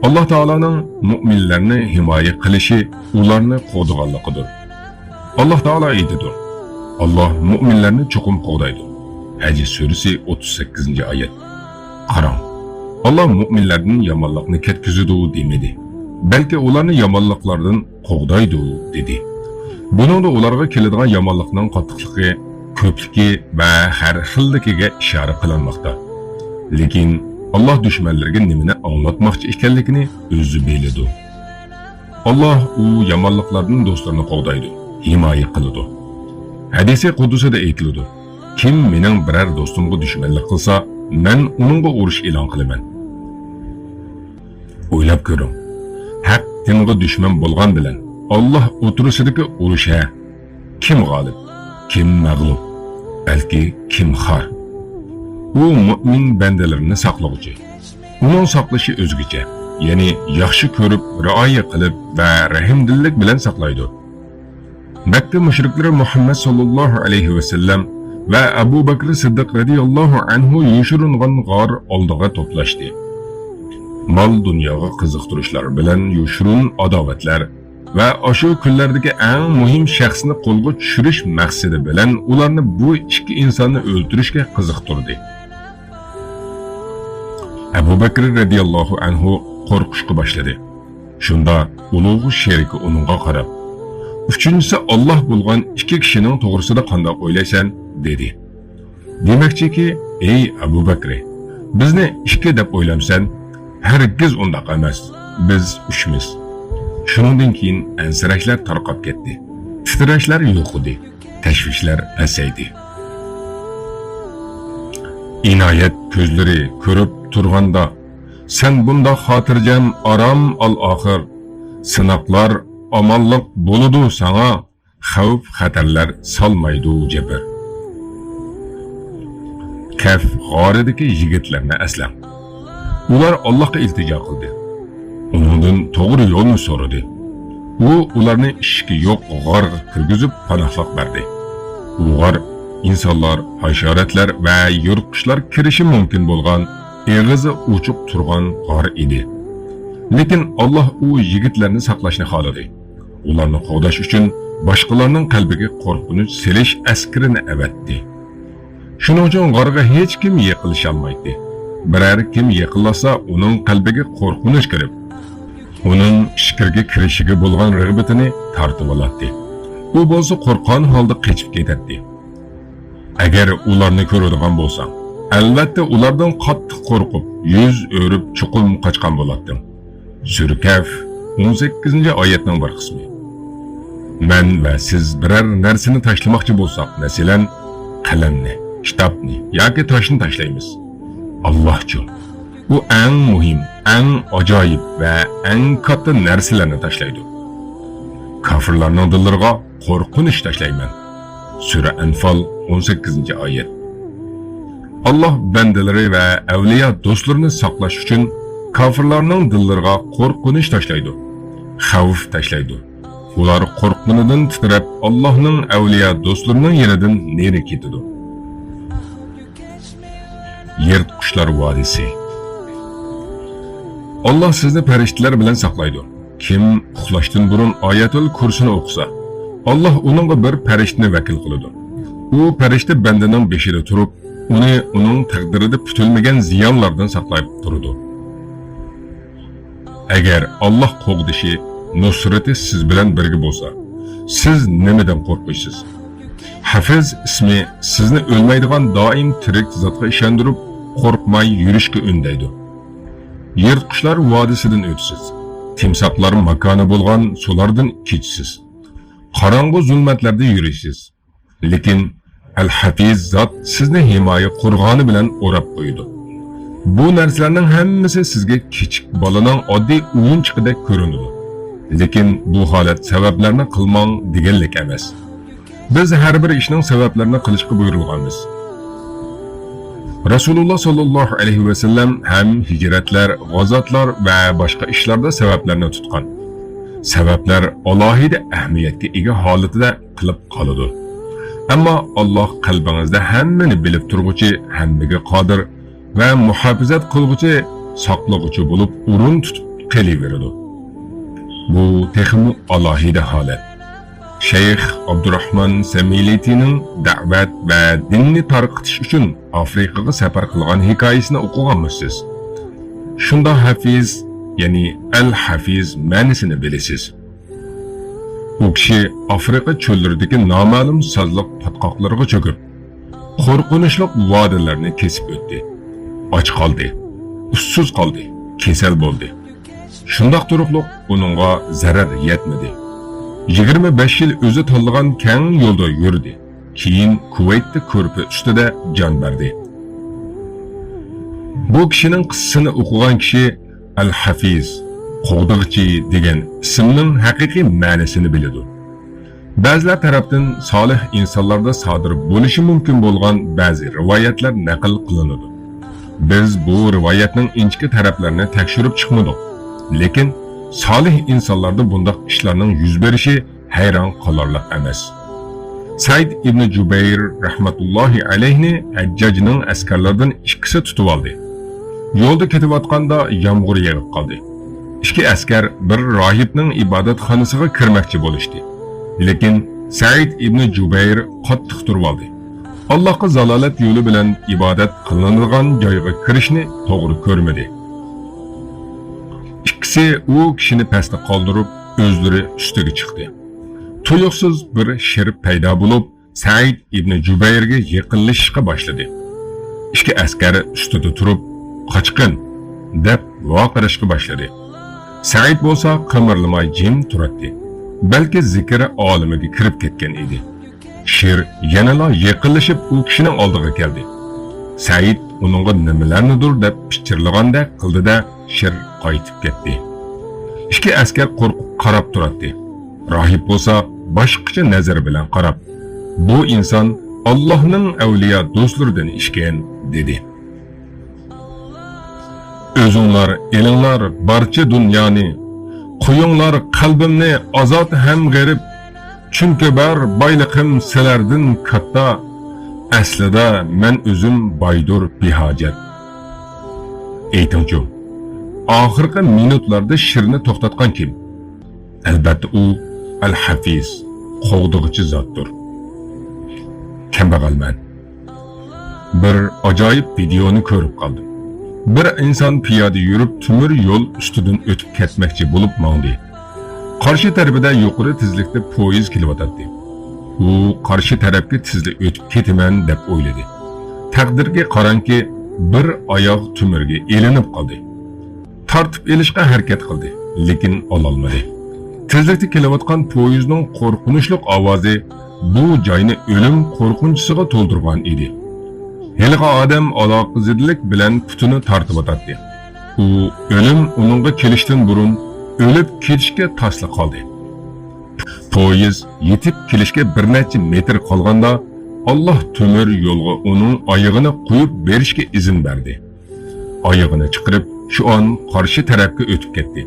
ئاللاھ تائالانىڭ مۇئمىنلەرنى ھىمايە قىلىشى ئۇلارنى قوغدىغانلىقىدۇر. ئاللاھ تائالا ئېيتىدۇ، ئاللاھ مۇئمىنلەرنى چوقۇم قوغدايدۇ. ھەج سۈرىسى، ئوتتۇز سەككىزىنچى ئايەت. قاراڭ، ئاللاھ مۇئمىنلەردىن يامانلىقنى كەتكۈزىدۇ دېمىدى، بەلكى ئۇلارنى يامانلىقلاردىن قوغدايدۇ دېدى. بۇنىڭدا ئۇلارغا كېلىدىغان يامانلىقنىڭ قاتتىقلىقى، كۆپلۈكى ۋە ھەر خىللىكىگە ئىشارە قىلىنماقتا. لېكىن ئاللاھ دۈشمەنلىرىگە نېمىنى ئاڭلاتماقچى ئىكەنلىكىنى ئۆزى بىلىدۇ. ئاللاھ ئۇ يامانلىقلاردىن دوستلىرىنى قوغدايدۇ، ھىمايە قىلىدۇ. ھەدىسى قۇددۇسىدا ئېيتىلىدۇ، كىم مېنىڭ بىرەر دوستۇمغا دۈشمەنلىك قىلسا، مەن ئۇنىڭغا ئۇرۇش ئېلان قىلىمەن. ئويلاپ كۆرۈڭ، ھەق دىنغا دۈشمەن بولغان بىلەن ئاللاھ ئوتتۇرىسىدىكى ئۇرۇش ھە! كىم غالىب؟ كىم مەغلۇپ؟ بەلكى كىم خار؟ ئۇ مۇئمىن بەندىلىرىنى ساقلىغۇچى. ئۇنىڭ ساقلىشى ئۆزگىچە، يەنى ياخشى كۆرۈپ، رىئايە قىلىپ ۋە رەھىمدىللىك بىلەن ساقلايدۇ. مەككە مۇشرىكلىرى مۇھەممەد ساللاللاھۇ ئەلەيھى ۋەسەللەم ۋە ئەبۇ بەكرى سىددىق رەزىياللاھۇ ئەنھۇ يوشۇرۇنغان غار ئالدىغا توپلاشتى. مال-دۇنياغا قىزىقتۇرۇشلار بىلەن يوشۇرۇن ئاداۋەتلەر ۋە ئاشۇ كۈنلەردىكى ئەڭ مۇھىم شەخسنى قولغا چۈشۈرۈش مەقسىتى بىلەن ئۇلارنى بۇ ئىككى ئىنساننى ئۆلتۈرۈشكە قىزىقتۇردى. ئەبۇ بەكرى رەزىياللاھۇ ئەنھۇ قورقۇشقا باشلىدى. شۇندا ئۇلۇغ شېرىكى ئۇنىڭغا قاراپ، ئۈچىنچىسى ئاللاھ بولغان ئىككى كىشىنىڭ توغرىسىدا قانداق ئويلايسەن؟ دېدى. دېمەكچىكى، ئەي ئەبۇ بەكرى، بىزنى ئىككى دەپ ئويلامسەن؟ ھەرگىز ئۇنداق ئەمەس، بىز ئۈچمىز. شۇنىڭدىن كېيىن ئەنسىرەشلەر تارقاپ كەتتى، تىترەشلەر يوقىدى، تەشۋىشلەر پەسەيدى. ئىنايەت كۆزلىرى كۆرۈپ تۇرغاندا، سەن بۇنداق خاتىرجەم، ئارام ئال ئاخىر. سىناقلار ئامانلىق بولىدۇ ساڭا، خەۋپ-خەتەرلەر سالمايدۇ جەبىر. كەھف غارىدىكى يىگىتلەرنى ئەسلەڭ. ئۇلار ئاللاھقا ئىلتىجا قىلدى. ئۇنىڭدىن توغرا يولنى سورىدى. ئۇ ئۇلارنى ئىشىكى يوق غارغا كىرگۈزۈپ پاناھلىق بەردى. ئۇ غار ئىنسانلار، ھاشاراتلار ۋە يىرتقۇچلار كىرىشى مۇمكىن بولغان، ئېغىزى ئوچۇق تۇرغان غار ئىدى. لېكىن ئاللاھ ئۇ يىگىتلەرنى ساقلاشنى خالىدى. ئۇلارنى قوغداش ئۈچۈن باشقىلارنىڭ قەلبىگە قورقۇنچ سېلىش ئەسكىرىنى ئەۋەتتى. شۇنىڭ ئۈچۈن غارغا ھېچكىم يېقىنلىشالمايتتى. بىرەر كىم يېقىنلاشسا، ئۇنىڭ قەلبىگە قورقۇنچ كىرىپ، ئۇنىڭ ئىچكىرىگە كىرىشىگە بولغان رىغبىتىنى تارتىۋالاتتى. ئۇ بولسا قورققان ھالدا قېچىپ كېتەتتى. ئەگەر ئۇلارنى كۆرىدىغان بولساڭ، ئەلۋەتتە ئۇلاردىن قاتتىق قورقۇپ، يۈز ئۆرۈپ چوقۇم قاچقان بولاتتىڭ. سۈرە كەھف، ئون سەككىزىنچى ئايەتنىڭ بىر قىسمى. مەن ۋە سىز بىرەر نەرسىنى تاشلىماقچى بولساق، مەسىلەن، قەلەمنى، كىتابنى ياكى تاشنى تاشلايمىز. ئاللاھچۇ؟ ئۇ ئەڭ مۇھىم، ئەڭ ئاجايىپ ۋە ئەڭ كاتتا نەرسىلەرنى تاشلايدۇ. كاپىرلارنىڭ دىللىرىغا قورقۇنچ تاشلايمەن. سۈرە ئەنفال، ئون سەككىزىنچى ئايەت. ئاللاھ بەندىلىرى ۋە ئەۋلىيا دوستلىرىنى ساقلاش ئۈچۈن كاپىرلارنىڭ دىللىرىغا قورقۇنچ تاشلايدۇ، خەۋپ تاشلايدۇ. ئۇلار قورققىنىدىن تىترەپ، ئاللاھنىڭ ئەۋلىيا دوستلىرىنىڭ يېنىدىن نېرى كېتىدۇ. يىرتقۇچلار ۋادىسى. ئاللاھ سىزنى پەرىشتىلەر بىلەن ساقلايدۇ. كىم ئۇخلاشتىن بۇرۇن ئايەتۇل كۇرسىنى ئوقۇسا، ئاللاھ ئۇنىڭغا بىر پەرىشتىنى ۋەكىل قىلىدۇ. ئۇ پەرىشتە بەندىنىڭ بېشىدا تۇرۇپ، ئۇنى ئۇنىڭ تەقدىرىدە پۈتۈلمىگەن زىيانلاردىن ساقلاپ تۇرىدۇ. ئەگەر ئاللاھ قوغدىشى، نۇسرىتى سىز بىلەن بىرگە بولسا، سىز نېمىدىن قورقۇيسىز؟ ھەفىز ئىسمى سىزنى ئۆلمەيدىغان دائىم تىرىك زاتقا ئىشەندۈرۈپ، قورقماي يۈرۈشكە ئۈندەيدۇ. يىرتقۇچلار ۋادىسىدىن ئۆتىسىز. تىمساھلار ماكانى بولغان سۇلاردىن كېچىسىز. قاراڭغۇ زۇلمەتلەردە يۈرىسىز. لېكىن ئەل-ھەفىز زات سىزنى ھىمايە قورغانى بىلەن ئوراپ قويىدۇ. بۇ نەرسىلەرنىڭ ھەممىسى سىزگە كىچىك بالىنىڭ ئاددىي ئويۇنچۇقىدەك كۆرۈنىدۇ. لېكىن بۇ ھالەت سەۋەبلەرنى قىلماڭ دېگەنلىك ئەمەس. بىز ھەر بىر ئىشنىڭ سەۋەبلىرىنى قىلىشقا بۇيرۇلغانمىز. رەسۇلۇللا ساللاللاھۇ ئەلەيھى ۋەسەللەم ھەم ھىجرەتلەر، غازاتلار ۋە باشقا ئىشلاردا سەۋەبلەرنى تۇتقان. سەۋەبلەر ئالاھىدە ئەھمىيەتكە ئىگە ھالىتىدە قىلىپ قالىدۇ. ئەمما ئاللاھ قەلبىڭىزدە ھەممىنى بىلىپ تۇرغۇچى، ھەممىگە قادىر ۋە مۇھاپىزەت قىلغۇچى، ساقلىغۇچى بولۇپ ئورۇن تۇتۇپ قېلىۋېرىدۇ. بۇ تېخىمۇ ئالاھىدە ھالەت. شەيخ ئابدۇراھمان سەمىلىتىنىڭ دەۋەت ۋە دىننى تارقىتىش ئۈچۈن ئافرىقىغا سەپەر قىلغان ھېكايىسىنى ئوقۇغانمۇسىز؟ شۇندا ھەفىز، يەنى ئەل-ھەفىز مەنىسىنى بىلىسىز. ئۇ كىشى ئافرىقا چۆللىرىدىكى نامەلۇم سازلىق پاتقاقلىرىغا چۆكۈپ، قورقۇنچلۇق ۋادىلەرنى كېسىپ ئۆتتى. ئاچ قالدى، ئۇسسۇز قالدى، كېسەل بولدى. شۇنداق تۇرۇقلۇق ئۇنىڭغا زەرەر يەتمىدى. يىگىرمە بەش يىل ئۆزى تاللىغان كەڭ يولدا يۈردى. كېيىن كۇۋەيتتە كۆرپە ئۈستىدە جان بەردى. بۇ كىشىنىڭ قىسسىسىنى ئوقۇغان كىشى ئەل-ھەفىز، قوغدىغۇچى دېگەن ئىسىمنىڭ ھەقىقىي مەنىسىنى بىلىدۇ. بەزىلەر تەرەپتىن سالىھ ئىنسانلاردا سادىر بولۇشى مۇمكىن بولغان بەزى رىۋايەتلەر نەقىل قىلىنىدۇ. بىز بۇ رىۋايەتنىڭ ئىنچىكە تەرەپلىرىنى تەكشۈرۈپ چىقمىدۇق. لېكىن سالىھ ئىنسانلاردا بۇنداق ئىشلارنىڭ يۈز بېرىشى ھەيران قالارلىق ئەمەس. سەئىد ئىبنى جۇبەير رەھمەتۇللاھى ئەلەيھنى ھەججاجنىڭ ئەسكەرلىرىدىن ئىككىسى تۇتۇۋالدى. يولدا كېتىۋاتقاندا يامغۇر يېغىپ قالدى. ئىككى ئەسكەر بىر راھىبنىڭ ئىبادەتخانىسىغا كىرمەكچى بولۇشتى. لېكىن سەئىد ئىبنى جۇبەير قاتتىق تۇرۇۋالدى. ئاللاھقا زالالەت يولى بىلەن ئىبادەت قىلىنىدىغان جايغا كىرىشنى توغرا كۆرمىدى. ئىككىسى ئۇ كىشىنى پەستە قالدۇرۇپ، ئۆزلىرى ئۈستىگە چىقتى. تۇيۇقسىز بىر شىر پەيدا بولۇپ، سەئىد ئىبنى جۇبەيرگە يېقىنلىشىشقا باشلىدى. ئىككى ئەسكەر ئۈستىدە تۇرۇپ، «قاچقىن!» دەپ ۋارقىراشقا باشلىدى. سەئىد بولسا قىمىرلىماي جىم تۇراتتى. بەلكى زىكىر ئالىمىگە كىرىپ كەتكەن ئىدى. شىر يەنىلا يېقىنلىشىپ ئۇ كىشىنىڭ ئالدىغا كەلدى. سەئىد ئۇنىڭغا نېمىلەرنىدۇر دەپ پىچىرلىغاندەك قىلدى-دە، شىر قايتىپ كەتتى. ئىككى ئەسكەر قورقۇپ قاراپ تۇراتتى. راھىب بولسا باشقىچە نەزەر بىلەن قاراپ، «بۇ ئىنسان ئاللاھنىڭ ئەۋلىيا دوستلىرىدىن ئىكەن» دېدى. ئۆزۈڭلار ئېلىڭلار بارچە دۇنيانى، قويۇڭلار قەلبىمنى ئازاد ھەم غېرىب، چۈنكى بار بايلىقىم سىلەردىن كاتتا، ئەسلىدە مەن ئۆزۈم بايدۇر بىھاجەت. ئېيتىڭچۇ، ئاخىرقى مىنۇتلاردا شىرنى توختاتقان كىم؟ ئەلبەتتە ئۇ ئەل-ھەفىز، قوغدىغۇچى زاتتۇر. كەمبەغەلمەن. بىر ئاجايىپ ۋىدېئونى كۆرۈپ قالدىم. بىر ئىنسان پىيادە يۈرۈپ تۆمۈر يول ئۈستىدىن ئۆتۈپ كەتمەكچى بولۇپ ماڭدى. قارشى تەرىپىدە يۇقىرى تېزلىكتە پويىز كېلىۋاتاتتى. ئۇ قارشى تەرەپكە تېزلا ئۆتۈپ كېتىمەن دەپ ئويلىدى. تەقدىرگە قاراڭكى، بىر ئاياغ تۆمۈرگە ئىلىنىپ قالدى. تارتىپ ئېلىشقا ھەرىكەت قىلدى، لېكىن ئالالمىدى. تېزلىكتە كېلىۋاتقان پويىزنىڭ قورقۇنچلۇق ئاۋازى بۇ جاينى ئۆلۈم قورقۇنچىسىغا تولدۇرغان ئىدى. ھېلىقى ئادەم ئالاقىزىدىلىك بىلەن پۇتىنى تارتىۋاتاتتى. ئۇ ئۆلۈم ئۇنىڭغا كېلىشتىن بۇرۇن ئۆلۈپ كېتىشكە تاسلا قالدى. پويىز يېتىپ كېلىشكە بىر نەچچە مېتىر قالغاندا، ئاللاھ تۆمۈر يولغا ئۇنىڭ ئايىغىنى قويۇپ بېرىشكە ئىزىن بەردى. ئايىغىنى چىقىرىپ، شۇ ئان قارشى تەرەپكە ئۆتۈپ كەتتى.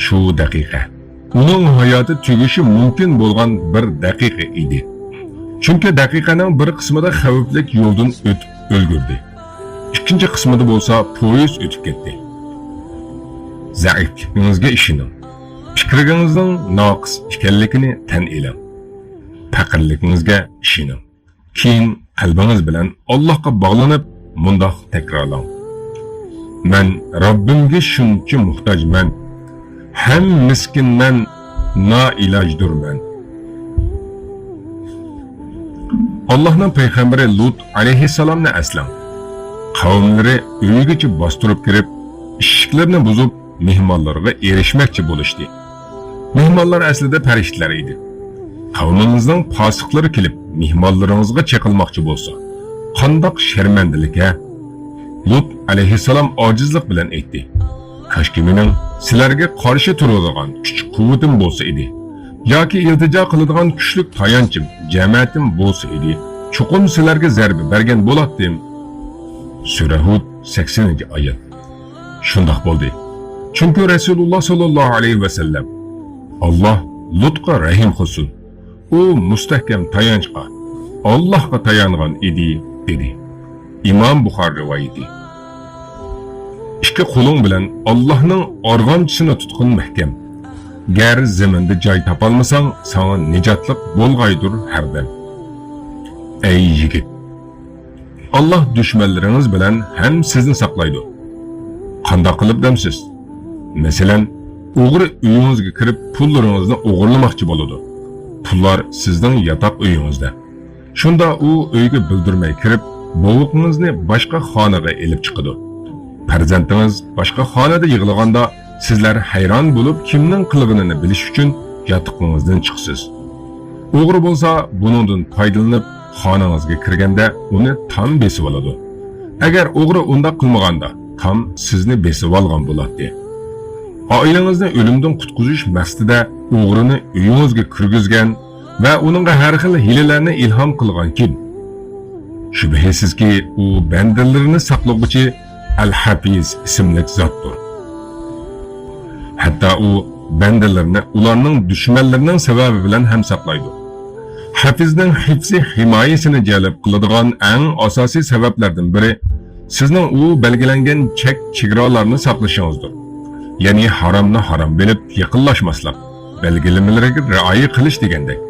شۇ دەقىقە ئۇنىڭ ھاياتى تۈگىشى مۇمكىن بولغان بىر دەقىقە ئىدى. چۈنكى دەقىقەنىڭ بىر قىسمىدا خەۋپلىك يولدىن ئۆتۈپ ئۈلگۈردى. ئىككىنچى قىسمىدا بولسا پويىز ئۆتۈپ كەتتى. زەئىپلىكىڭىزگە ئىشىنىڭ. پىكرىڭىزنىڭ ناقىس ئىكەنلىكىنى تەن ئېلىڭ. پەقىرلىكىڭىزگە ئىشىنىڭ. كېيىن قەلبىڭىز بىلەن ئاللاھقا باغلىنىپ مۇنداق تەكرارلاڭ: «مەن رەببىمگە شۇنچە موھتاجمەن، ھەم مىسكىنمەن، نائىلاجدۇرمەن.» ئاللاھنىڭ پەيغەمبىرى لۇت ئەلەيھىسسالامنى ئەسلەڭ. قەۋملىرى ئۆيىگىچە باستۇرۇپ كىرىپ، ئىشىكلىرىنى بۇزۇپ، مېھمانلىرىغا ئېرىشمەكچى بولۇشتى. مېھمانلار ئەسلىدە پەرىشتىلەر ئىدى. قەۋمىڭىزنىڭ پاسىقلىرى كېلىپ، مېھمانلىرىڭىزغا چېقىلماقچى بولسا، قانداق شەرمەندىلىك-ھە؟ لۇت ئەلەيھىسسالام ئاجىزلىق بىلەن ئېيتتى: كاشكى مېنىڭ سىلەرگە قارشى تۇرىدىغان كۈچ-قۇۋۋىتىم بولسا ئىدى، ياكى ئىلتىجا قىلىدىغان كۈچلۈك تايانچىم، جەمەتىم بولسا ئىدى، چوقۇم سىلەرگە زەربە بەرگەن بولاتتىم. سۈرە ھۇد، سەكسىنىنچى ئايەت. شۇنداق بولدى. چۈنكى رەسۇلۇللا ساللاللاھۇ ئەلەيھى ۋەسەللەم: «ئاللاھ لۇتقا رەھىم قىلسۇن. ئۇ مۇستەھكەم تايانچقا، ئاللاھقا تايانغان ئىدى» دېدى. ئىمام بۇخارى رىۋايىتى. ئىككى قولۇڭ بىلەن ئاللاھنىڭ ئارغامچىسىنى تۇتقىن مەھكەم. گەر زېمىندا جاي تاپالمىساڭ، ساڭا نىجاتلىق بولغايدۇر ھەردەم. ئەي يىگىت! ئاللاھ دۈشمەنلىرىڭىز بىلەن ھەم سىزنى ساقلايدۇ. قانداق قىلىپ دەمسىز؟ مەسىلەن، ئوغرى ئۆيىڭىزگە كىرىپ، پۇللىرىڭىزنى ئوغرىلىماقچى بولىدۇ. پۇللار سىزنىڭ ياتاق ئۆيىڭىزدە. شۇندا ئۇ ئۆيگە بىلدۈرمەي كىرىپ، بوۋىقىڭىزنى باشقا خانىغا ئېلىپ چىقىدۇ. پەرزەنتىڭىز باشقا خانىدا يىغلىغاندا، سىزلەر ھەيران بولۇپ، كىمنىڭ قىلغىنىنى بىلىش ئۈچۈن ياتىقىڭىزدىن چىقىسىز. ئوغرى بولسا بۇنىڭدىن پايدىلىنىپ، خانىڭىزغا كىرگەندە ئۇنى تام بېسىۋالىدۇ. ئەگەر ئوغرى ئۇنداق قىلمىغاندا، تام سىزنى بېسىۋالغان بولاتتى. ئائىلىڭىزنى ئۆلۈمدىن قۇتقۇزۇش مەقسىتىدە ئوغرىنى ئۆيىڭىزگە كىرگۈزگەن ۋە ئۇنىڭغا ھەر خىل ھىيلىلەرنى ئىلھام قىلغان كىم؟ شۈبھىسىزكى، ئۇ بەندىلىرىنى ساقلىغۇچى ئەل-ھەپىز ئىسىملىك زاتتۇر. ھەتتا ئۇ بەندىلىرىنى ئۇلارنىڭ دۈشمەنلىرىنىڭ سەۋەبى بىلەن ھەم ساقلايدۇ. ھەپىزنىڭ ھىپسى ھىمايىسىنى جەلپ قىلىدىغان ئەڭ ئاساسىي سەۋەبلەردىن بىرى، سىزنىڭ ئۇ بەلگىلەنگەن چەك-چېگرالارنى ساقلىشىڭىزدۇر. يەنى ھارامنى ھارام بىلىپ يېقىنلاشماسلىق، بەلگىلىمىلىرىگە رىئايە قىلىش دېگەندەك.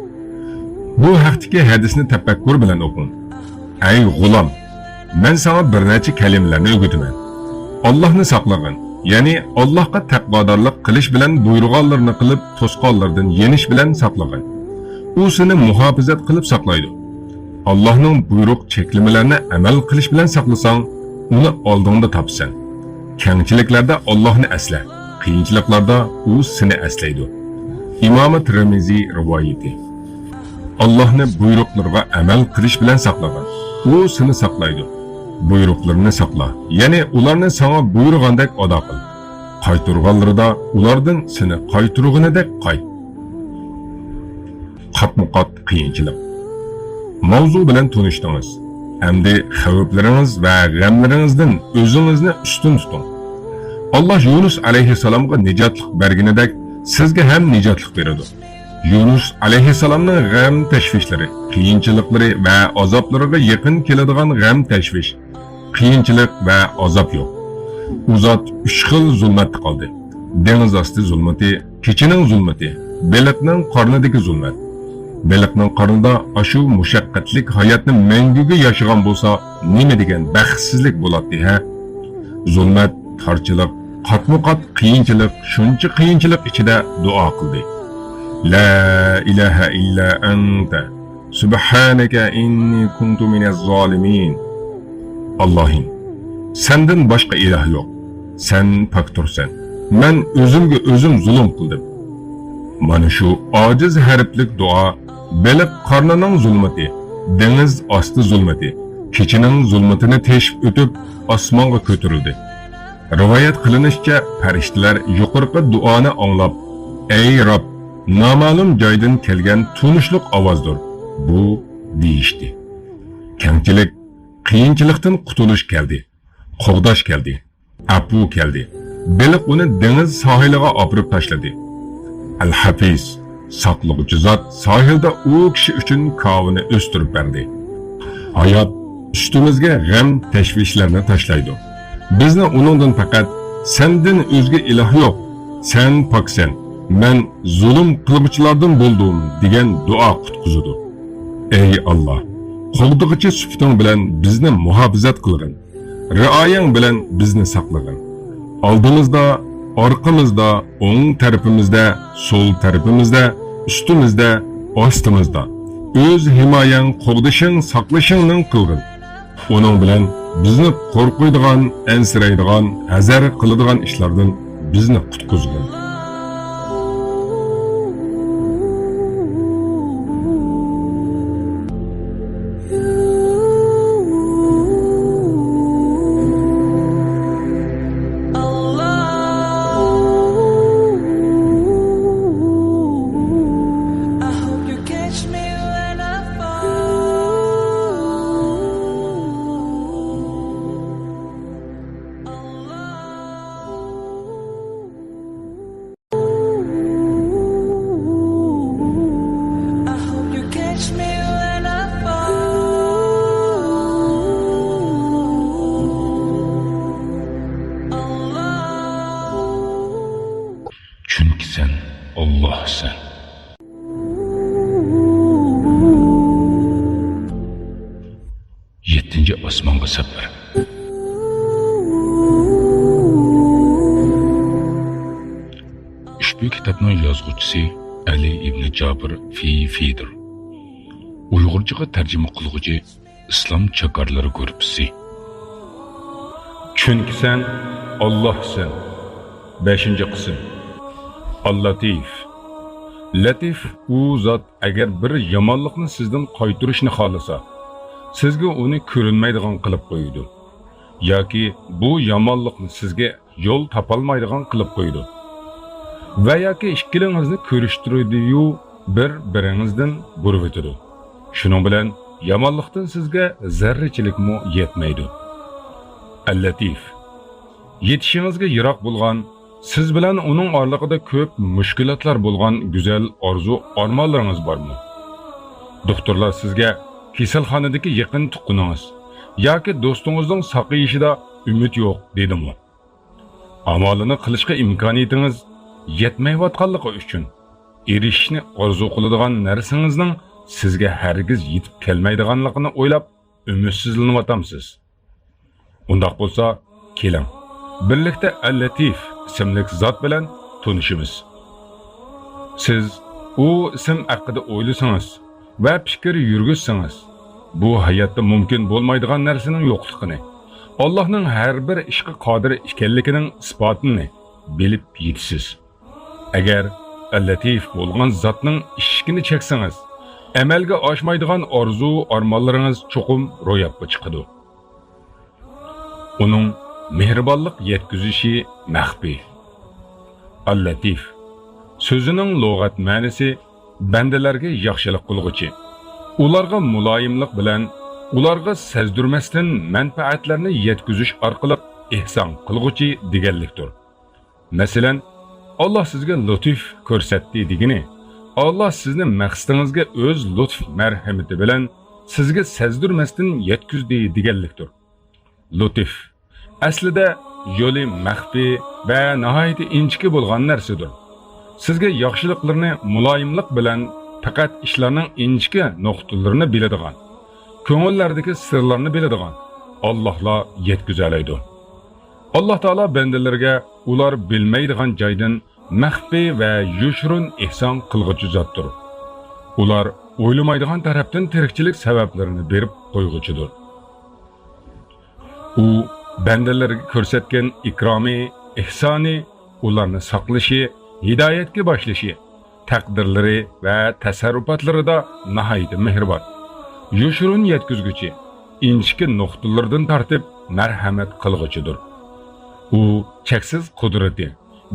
بۇ ھەقتىكى ھەدىسنى تەپەككۇر بىلەن ئوقۇڭ. ئەي غۇلام! مەن ساڭا بىر نەچچە كەلىمىلەرنى ئۆگىتىمەن. ئاللاھنى ساقلىغىن، يەنى ئاللاھقا تەقۋادارلىق قىلىش بىلەن بۇيرۇغانلىرىنى قىلىپ، توسقانلىرىدىن يېنىش بىلەن ساقلىغىن. ئۇ سېنى مۇھاپىزەت قىلىپ ساقلايدۇ. ئاللاھنىڭ بۇيرۇق چەكلىمىلەرنى ئەمەل قىلىش بىلەن ساقلىساڭ، ئۇنى ئالدىڭدا تاپىسەن. كەڭچىلىكلەردە ئاللاھنى ئەسلە، قىيىنچىلىقلاردا ئۇ سېنى ئەسلەيدۇ. ئىمامى تىرمىزى رىۋايىتى. ئاللاھنى بۇيرۇقلىرىغا ئەمەل قىلىش بىلەن ساقلىغىن. ئۇ سېنى ساقلايدۇ. بۇيرۇقلىرىنى ساقلا، يەنى ئۇلارنى ساڭا بۇيرۇغاندەك ئادا قىل. قايتۇرغانلىرىدا ئۇلاردىن سېنى قايتۇرغىنىدەك قايت. قاتمۇ قات قىيىنچىلىق. ماۋزۇ بىلەن تونۇشتىڭىز. ئەمدى خەۋپلىرىڭىز ۋە غەملىرىڭىزدىن ئۆزىڭىزنى ئۈستۈن تۇتۇڭ. ئاللاھ يۇنۇس ئەلەيھىسسالامغا نىجاتلىق بەرگىنىدەك، سىزگە ھەم نىجاتلىق بېرىدۇ. يۇنۇس ئەلەيھىسسالامنىڭ غەم-تەشۋىشلىرى، قىيىنچىلىقلىرى ۋە ئازابلىرىغا يېقىن كېلىدىغان غەم-تەشۋىش، قىيىنچىلىق ۋە ئازاب يوق. ئۇ زات ئۈچ خىل زۇلمەتتە قالدى: دېڭىز ئاستى زۇلمىتى، كېچىنىڭ زۇلمىتى، بېلىقنىڭ قارنىدىكى زۇلمەت. بېلىقنىڭ قارنىدا ئاشۇ مۇشەققەتلىك ھاياتنى مەڭگۈگە ياشىغان بولسا، نېمە دېگەن بەختسىزلىك بولاتتى ھە؟ زۇلمەت، تارچىلىق، قاتمۇ قات قىيىنچىلىق، شۇنچە قىيىنچىلىق ئىچىدە دۇئا قىلدى: لا ئىلاھە ئىللا ئەنتە، سۇبھانەكە ئىننى كۇنتۇ مىنەز زالىمىن. ئاللاھىم، سەندىن باشقا ئىلاھ يوق. سەن پاكتۇرسەن. مەن ئۆزۈمگە ئۆزۈم زۇلۇم قىلدىم. مانا شۇ ئاجىز ھەرپلىك دۇئا بېلىق قارنىنىڭ زۇلمىتى، دېڭىز ئاستى زۇلمىتى، كېچىنىڭ زۇلمىتىنى تېشىپ ئۆتۈپ، ئاسمانغا كۆتۈرۈلدى. رىۋايەت قىلىنىشىچە، پەرىشتىلەر يۇقىرىقى دۇئانى ئاڭلاپ، ئەي رەب، نامەلۇم جايدىن كەلگەن تونۇشلۇق ئاۋازدۇر بۇ، دېيىشتى. كەڭچىلىك، قىيىنچىلىقتىن قۇتۇلۇش كەلدى. قوغداش كەلدى. ئەپۇ كەلدى. بېلىق ئۇنى دېڭىز ساھىلىغا ئاپىرىپ تاشلىدى. ئەل-ھەپىز، ساقلىغۇچى زات ساھىلدا ئۇ كىشى ئۈچۈن كاۋىنى ئۆستۈرۈپ بەردى. ھايات ئۈستىمىزگە غەم، تەشۋىشلەرنى تاشلايدۇ. بىزنى ئۇنىڭدىن پەقەت «سەندىن ئۆزگە ئىلاھ يوق، سەن پاكسەن، مەن زۇلۇم قىلغۇچىلاردىن بولدۇم» دېگەن دۇئا قۇتقۇزىدۇ. ئەي ئاللاھ، قوغدىغۇچى سۈپىتىڭ بىلەن بىزنى مۇھاپىزەت قىلغىن. رىئايەڭ بىلەن بىزنى ساقلىغىن. ئالدىمىزدا، ئارقىمىزدا، ئوڭ تەرىپىمىزدە، سول تەرىپىمىزدە، ئۈستىمىزدە، ئاستىمىزدا ئۆز ھىمايەڭ، قوغدىشىڭ، ساقلىشىڭنى قىلغىن. ئۇنىڭ بىلەن بىزنى قورقۇيدىغان، ئەنسىرەيدىغان، ھەزەر قىلىدىغان ئىشلاردىن بىزنى قۇتقۇزغىن. چۈنكى سەن ئاللاھسەن. يەتتىنچى ئاسمانغا سەپەر. ئۇشبۇ كىتابنىڭ يازغۇچىسى ئەلى ئىبنى جابىر فىيفىدۇر. ئۇيغۇرچىغا تەرجىمە قىلغۇچى ئىسلام چاكارلىرى گۇرۇپپىسى. چۈنكى سەن ئاللاھسەن. بەشىنچى قىسىم. ئاللاتىف. لەتىف ئۇ زات، ئەگەر بىر يامانلىقنى سىزدىن قايتۇرۇشنى خالىسا، سىزگە ئۇنى كۆرۈنمەيدىغان قىلىپ قويىدۇ. ياكى بۇ يامانلىقنى سىزگە يول تاپالمايدىغان قىلىپ قويىدۇ. ۋە ياكى ئىككىلىڭىزنى كۆرۈشتۈرىدۇ-يۇ، بىر-بىرىڭىزدىن بۇرۇۋېتىدۇ. شۇنىڭ بىلەن يامانلىقتىن سىزگە زەررىچىلىكمۇ يەتمەيدۇ. ئەللەتىف. يېتىشىڭىزگە يىراق بولغان، سىز بىلەن ئۇنىڭ ئارىلىقىدا كۆپ مۈشكۈلاتلار بولغان گۈزەل ئارزۇ-ئارمانلىرىڭىز بارمۇ؟ دوختۇرلار سىزگە كېسەلخانىدىكى يېقىن تۇغقىنىڭىز ياكى دوستىڭىزنىڭ ساقىيىشىدا ئۈمىد يوق دېدىمۇ؟ ئامالىنى قىلىشقا ئىمكانىيىتىڭىز يەتمەيۋاتقانلىقى ئۈچۈن، ئېرىشىشنى ئارزۇ قىلىدىغان نەرسىڭىزنىڭ سىزگە ھەرگىز يېتىپ كەلمەيدىغانلىقىنى ئويلاپ ئۈمىدسىزلىنىۋاتامسىز؟ ئۇنداق بولسا، كېلىڭ، بىرلىكتە ئەل-لەتىف ئىسىملىك زات بىلەن تونۇشىمىز. سىز ئۇ ئىسىم ھەققىدە ئويلىسىڭىز، ۋە پىكىر يۈرگۈزسىڭىز، بۇ ھاياتتا مۇمكىن بولمايدىغان نەرسىنىڭ يوقلۇقىنى، ئاللاھنىڭ ھەر بىر ئىشقا قادىر ئىكەنلىكىنىڭ ئىسپاتىنى بىلىپ يېتىسىز. ئەگەر ئەل-لەتىف بولغان زاتنىڭ ئىشىكىنى چەكسىڭىز، ئەمەلگە ئاشمايدىغان ئارزۇ-ئارمانلىرىڭىز چوقۇم روياپقا چىقىدۇ. ئۇنىڭ مېھرىبانلىق يەتكۈزۈشى مەخپىي. ئال-لەتىف سۆزىنىڭ لۇغەت مەنىسى بەندىلەرگە ياخشىلىق قىلغۇچى، ئۇلارغا مۇلايىملىق بىلەن، ئۇلارغا سەزدۈرمەستىن مەنپەئەتلەرنى يەتكۈزۈش ئارقىلىق ئېھسان قىلغۇچى دېگەنلىكتۇر. مەسىلەن، ئاللا سىزگە لۇتۇف كۆرسەتتى دېگىنى، ئاللا سىزنى مەقسىتىڭىزگە ئۆز لۇتۇف مەرھىمىتى بىلەن سىزگە سەزدۈرمەستىن يەتكۈزدى دېگەنلىكتۇر. لۇتۇف ئەسلىدە يولى مەخپىي ۋە ناھايىتى ئىنچىكە بولغان نەرسىدۇر. سىزگە ياخشىلىقلىرىنى مۇلايىملىق بىلەن پەقەت ئىشلارنىڭ ئىنچىكە نۇقتىلىرىنى بىلىدىغان، كۆڭۈللەردىكى سىرلارنى بىلىدىغان ئاللاھلا يەتكۈزەلەيدۇ. ئاللاھ تائالا بەندىلىرىگە ئۇلار بىلمەيدىغان جايدىن مەخپىي ۋە يوشۇرۇن ئېھسان قىلغۇچى زاتتۇر. ئۇلار ئويلىمايدىغان تەرەپتىن تىرىكچىلىك سەۋەبلىرىنى بېرىپ قويغۇچىدۇر. ئۇ بەندىلىرىگە كۆرسەتكەن ئىكرامى، ئېھسانى، ئۇلارنى ساقلىشى، ھىدايەتكە باشلىشى، تەقدىرلىرى ۋە تەسەررۇپاتلىرىدا ناھايىتى مېھرىبان، يوشۇرۇن يەتكۈزگۈچى، ئىنچىكە نۇقتىلىرىدىن تارتىپ مەرھەمەت قىلغۇچىدۇر. ئۇ چەكسىز قۇدرىتى،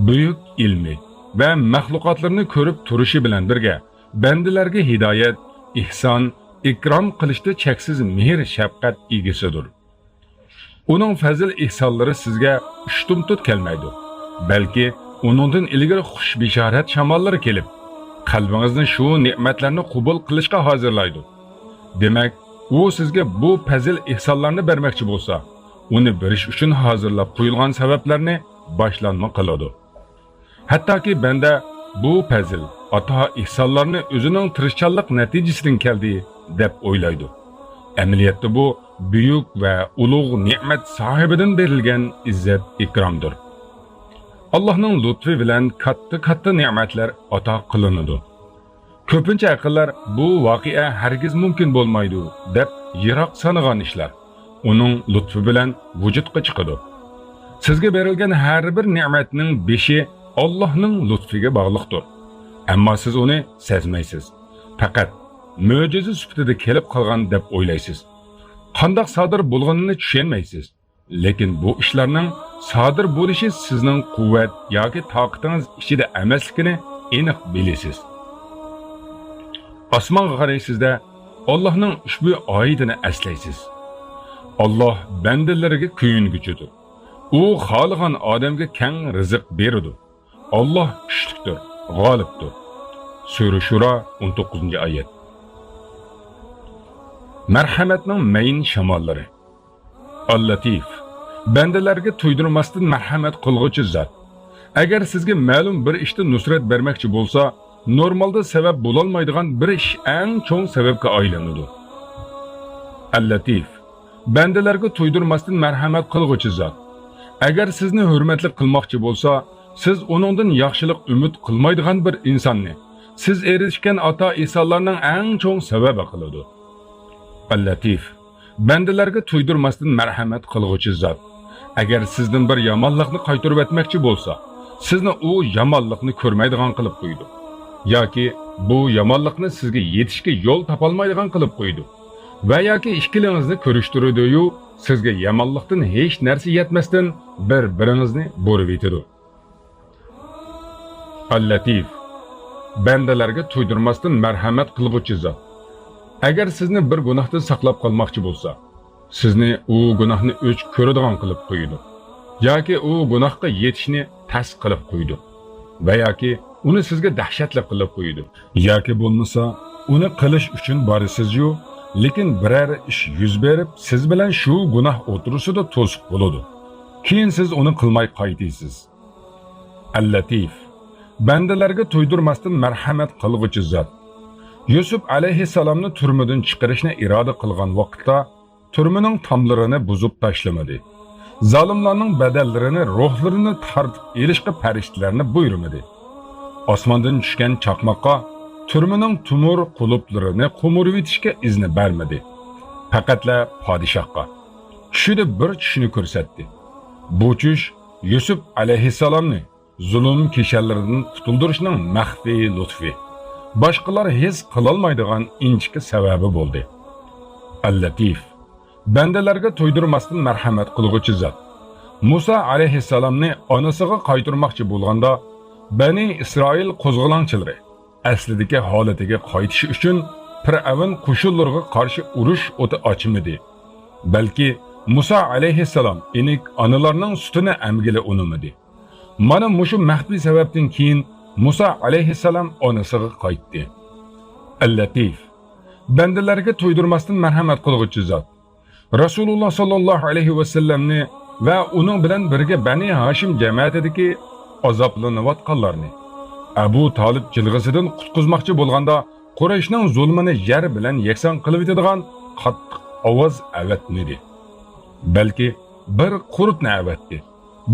بۈيۈك ئىلمى ۋە مەخلۇقاتلىرىنى كۆرۈپ تۇرۇشى بىلەن بىرگە، بەندىلەرگە ھىدايەت، ئېھسان، ئىكرام قىلىشتا چەكسىز مېھىر-شەپقەت ئىگىسىدۇر. ئۇنىڭ پەزىل-ئېھسانلىرى سىزگە ئۇشتۇمتۇت كەلمەيدۇ، بەلكى ئۇنىڭدىن ئىلگىرى خۇش بېشارەت شاماللىرى كېلىپ، قەلبىڭىزنى شۇ نېمەتلەرنى قوبۇل قىلىشقا ھازىرلايدۇ. دېمەك، ئۇ سىزگە بۇ پەزىل-ئېھسانلارنى بەرمەكچى بولسا، ئۇنى بېرىش ئۈچۈن ھازىرلاپ قويۇلغان سەۋەبلەرنى باشلانما قىلىدۇ. ھەتتاكى بەندە بۇ پەزىل، ئاتا-ئېھسانلارنى ئۆزىنىڭ تىرىشچانلىق نەتىجىسىدىن كەلدى، دەپ ئويلايدۇ. ئەمەلىيەتتە بۇ بۈيۈك ۋە ئۇلۇغ نېمەت ساھىبىدىن بېرىلگەن ئىززەت-ئىكرامدۇر. ئاللاھنىڭ لۇتپى بىلەن كاتتا-كاتتا نېمەتلەر ئاتا قىلىنىدۇ. كۆپىنچە ئەقىللەر بۇ ۋەقە ھەرگىز مۇمكىن بولمايدۇ، دەپ يىراق سانىغان ئىشلار. ئۇنىڭ لۇتپى بىلەن ۋۇجۇدقا چىقىدۇ. سىزگە بېرىلگەن ھەر بىر نېمەتنىڭ بېشى ئاللاھنىڭ لۇتفىگە باغلىقتۇر. ئەمما سىز ئۇنى سەزمەيسىز. پەقەت مۆجىزە سۈپىتىدە كېلىپ قالغان دەپ ئويلايسىز. قانداق سادىر بولغىنىنى چۈشەنمەيسىز. لېكىن بۇ ئىشلارنىڭ سادىر بولۇشى سىزنىڭ قۇۋۋەت ياكى تاقىتىڭىز ئىچىدە ئەمەسلىكىنى ئېنىق بىلىسىز. ئاسمانغا قارايسىز-دە، ئاللاھنىڭ ئۇشبۇ ئايىتىنى ئەسلەيسىز. ئاللاھ بەندىلىرىگە كۆيۈنگۈچىدۇر. ئۇ خالىغان ئادەمگە كەڭ رىزىق بېرىدۇ. ئاللاھ كۈچلۈكتۇر، غالىبتۇر. سۈرە شۇرا، ئون توققۇزىنچى ئايەت. مەرھەمەتنىڭ مەيىن شاماللىرى. ئاللەتىف، بەندىلەرگە تۇيدۇرماستىن مەرھەمەت قىلغۇچى زات. ئەگەر سىزگە مەلۇم بىر ئىشتا نۇسرەت بەرمەكچى بولسا، نورمالدا سەۋەب بولالمايدىغان بىر ئىش ئەڭ چوڭ سەۋەبكە ئايلىنىدۇ. ئاللەتىف، بەندىلەرگە تۇيدۇرماستىن مەرھەمەت قىلغۇچى زات. ئەگەر سىزنى ھۆرمەتلىك قىلماقچى بولسا، سىز ئۇنىڭدىن ياخشىلىق ئۈمىد قىلمايدىغان بىر ئىنساننى، سىز ئېرىشكەن ئاتا-ئىسالارنىڭ ئەڭ چوڭ سەۋەبى قىلىدۇ. ئاللەتىف، بەندىلەرگە تۇيدۇرماستىن مەرھەمەت قىلغۇچى زات. ئەگەر سىزدىن بىر يامانلىقنى قايتۇرۇۋەتمەكچى بولسا، سىزنى ئۇ يامانلىقنى كۆرمەيدىغان قىلىپ قويىدۇ. ياكى بۇ يامانلىقنى سىزگە يېتىشكە يول تاپالمايدىغان قىلىپ قويىدۇ. ۋە ياكى ئىككىلىڭىزنى كۆرۈشتۈرىدۇ-يۇ، سىزگە يامانلىقتىن ھېچ نەرسە يەتمەستىن بىر-بىرىڭىزنى بۇرىۋېتىدۇ. ئاللەتىف، بەندىلەرگە تۇيدۇرماستىن مەرھەمەت قىلغۇچى زات. ئەگەر سىزنى بىر گۇناھتىن ساقلاپ قالماقچى بولسا، سىزنى ئۇ گۇناھنى ئۆچ كۆرىدىغان قىلىپ قويىدۇ. ياكى ئۇ گۇناھقا يېتىشنى تەس قىلىپ قويىدۇ. ۋە ياكى ئۇنى سىزگە دەھشەتلىك قىلىپ قويىدۇ. ياكى بولمىسا، ئۇنى قىلىش ئۈچۈن بارىسىز-يۇ، لېكىن بىرەر ئىش يۈز بېرىپ، سىز بىلەن شۇ گۇناھ ئوتتۇرىسىدا توسۇق بولىدۇ. كېيىن سىز ئۇنى قىلماي قايتىسىز. ئەللەتىف، بەندىلەرگە تۇيدۇرماستىن مەرھەمەت قىلغۇچى زات. يۈسۈپ ئەلەيھىسسالامنى تۈرمىدىن چىقىرىشنى ئىرادە قىلغان ۋاقىتتا، تۈرمىنىڭ تاملىرىنى بۇزۇپ تاشلىمىدى. زالىملارنىڭ بەدەنلىرىنى، روھلىرىنى تارتىپ ئېلىشقا پەرىشتىلەرنى بۇيرۇمىدى. ئاسماندىن چۈشكەن چاقماققا تۈرمىنىڭ تومۇر قۇلۇپلىرىنى قومۇرۇۋېتىشكە ئىزنى بەرمىدى. پەقەتلا پادىشاھقا چۈشىدە بىر چۈشنى كۆرسەتتى. بۇ چۈش يۈسۈپ ئەلەيھىسسالامنى زۇلۇم كىشەنلىرىدىن قۇتۇلدۇرۇشنىڭ مەخپىي لۇتپى، باشقىلار ھېس قىلالمايدىغان ئىنچىكە سەۋەبى بولدى. ئەللەتىف، بەندىلەرگە تۇيدۇرماستىن مەرھەمەت قىلغۇچى زات. مۇسا ئەلەيھىسسالامنى ئانىسىغا قايتۇرماقچى بولغاندا، بەنى ئىسرائىل قوزغىلاڭچىلىرى ئەسلىدىكى ھالىتىگە قايتىشى ئۈچۈن پىرئەۋن قوشۇنلىرىغا قارشى ئۇرۇش ئوتى ئاچمىدى. بەلكى مۇسا ئەلەيھىسسالام ئېنىك ئانىلارنىڭ سۈتىنى ئەمگىلى ئۇنىمىدى. مانا مۇشۇ مەخپىي سەۋەبتىن كېيىن مۇسا ئەلەيھىسسالام ئانىسىغا قايتتى. ئەللەتىف، بەندىلەرگە تۇيدۇرماستىن مەرھەمەت قىلغۇچى زات. رەسۇلۇللا ساللاللاھۇ ئەلەيھى ۋەسەللەمنى ۋە ئۇنىڭ بىلەن بىرگە بەنى ھاشىم جەمەتىدىكى ئازابلىنىۋاتقانلارنى ئەبۇ تالىپ جىلغىسىدىن قۇتقۇزماقچى بولغاندا، قۇرەيشنىڭ زۇلمىنى يەر بىلەن يەكسان قىلىۋېتىدىغان قاتتىق ئاۋاز ئەۋەتمىدى. بەلكى بىر قۇرتنى ئەۋەتتى.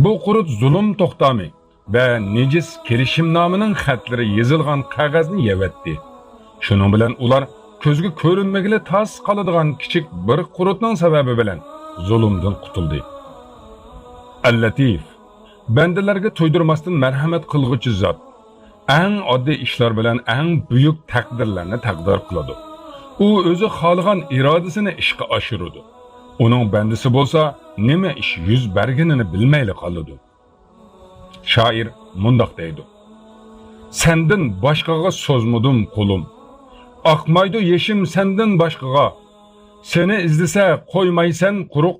بۇ قۇرت زۇلۇم توختامى ۋە نىجىس كېلىشىمنامىنىڭ خەتلىرى يېزىلغان قەغەزنى يەۋەتتى. شۇنىڭ بىلەن ئۇلار كۆزگە كۆرۈنمىگىلى تاس قالىدىغان كىچىك بىر قۇرتنىڭ سەۋەبى بىلەن زۇلۇمدىن قۇتۇلدى. ئەللەتىف، بەندىلەرگە تۇيدۇرماستىن مەرھەمەت قىلغۇچى زات. ئەڭ ئاددىي ئىشلار بىلەن ئەڭ بۈيۈك تەقدىرلەرنى تەقدىر قىلىدۇ. ئۇ ئۆزى خالىغان ئىرادىسىنى ئىشقا ئاشۇرىدۇ. ئۇنىڭ بەندىسى بولسا نېمە ئىش يۈز بەرگىنىنى بىلمەيلا قالىدۇ. شائىر مۇنداق دەيدۇ: سەندىن باشقىغا سوزمىدىم قولۇم. ئاقمايدۇ يېشىم سەندىن باشقىغا. سېنى ئىزدىسە قويمايسەن قۇرۇق.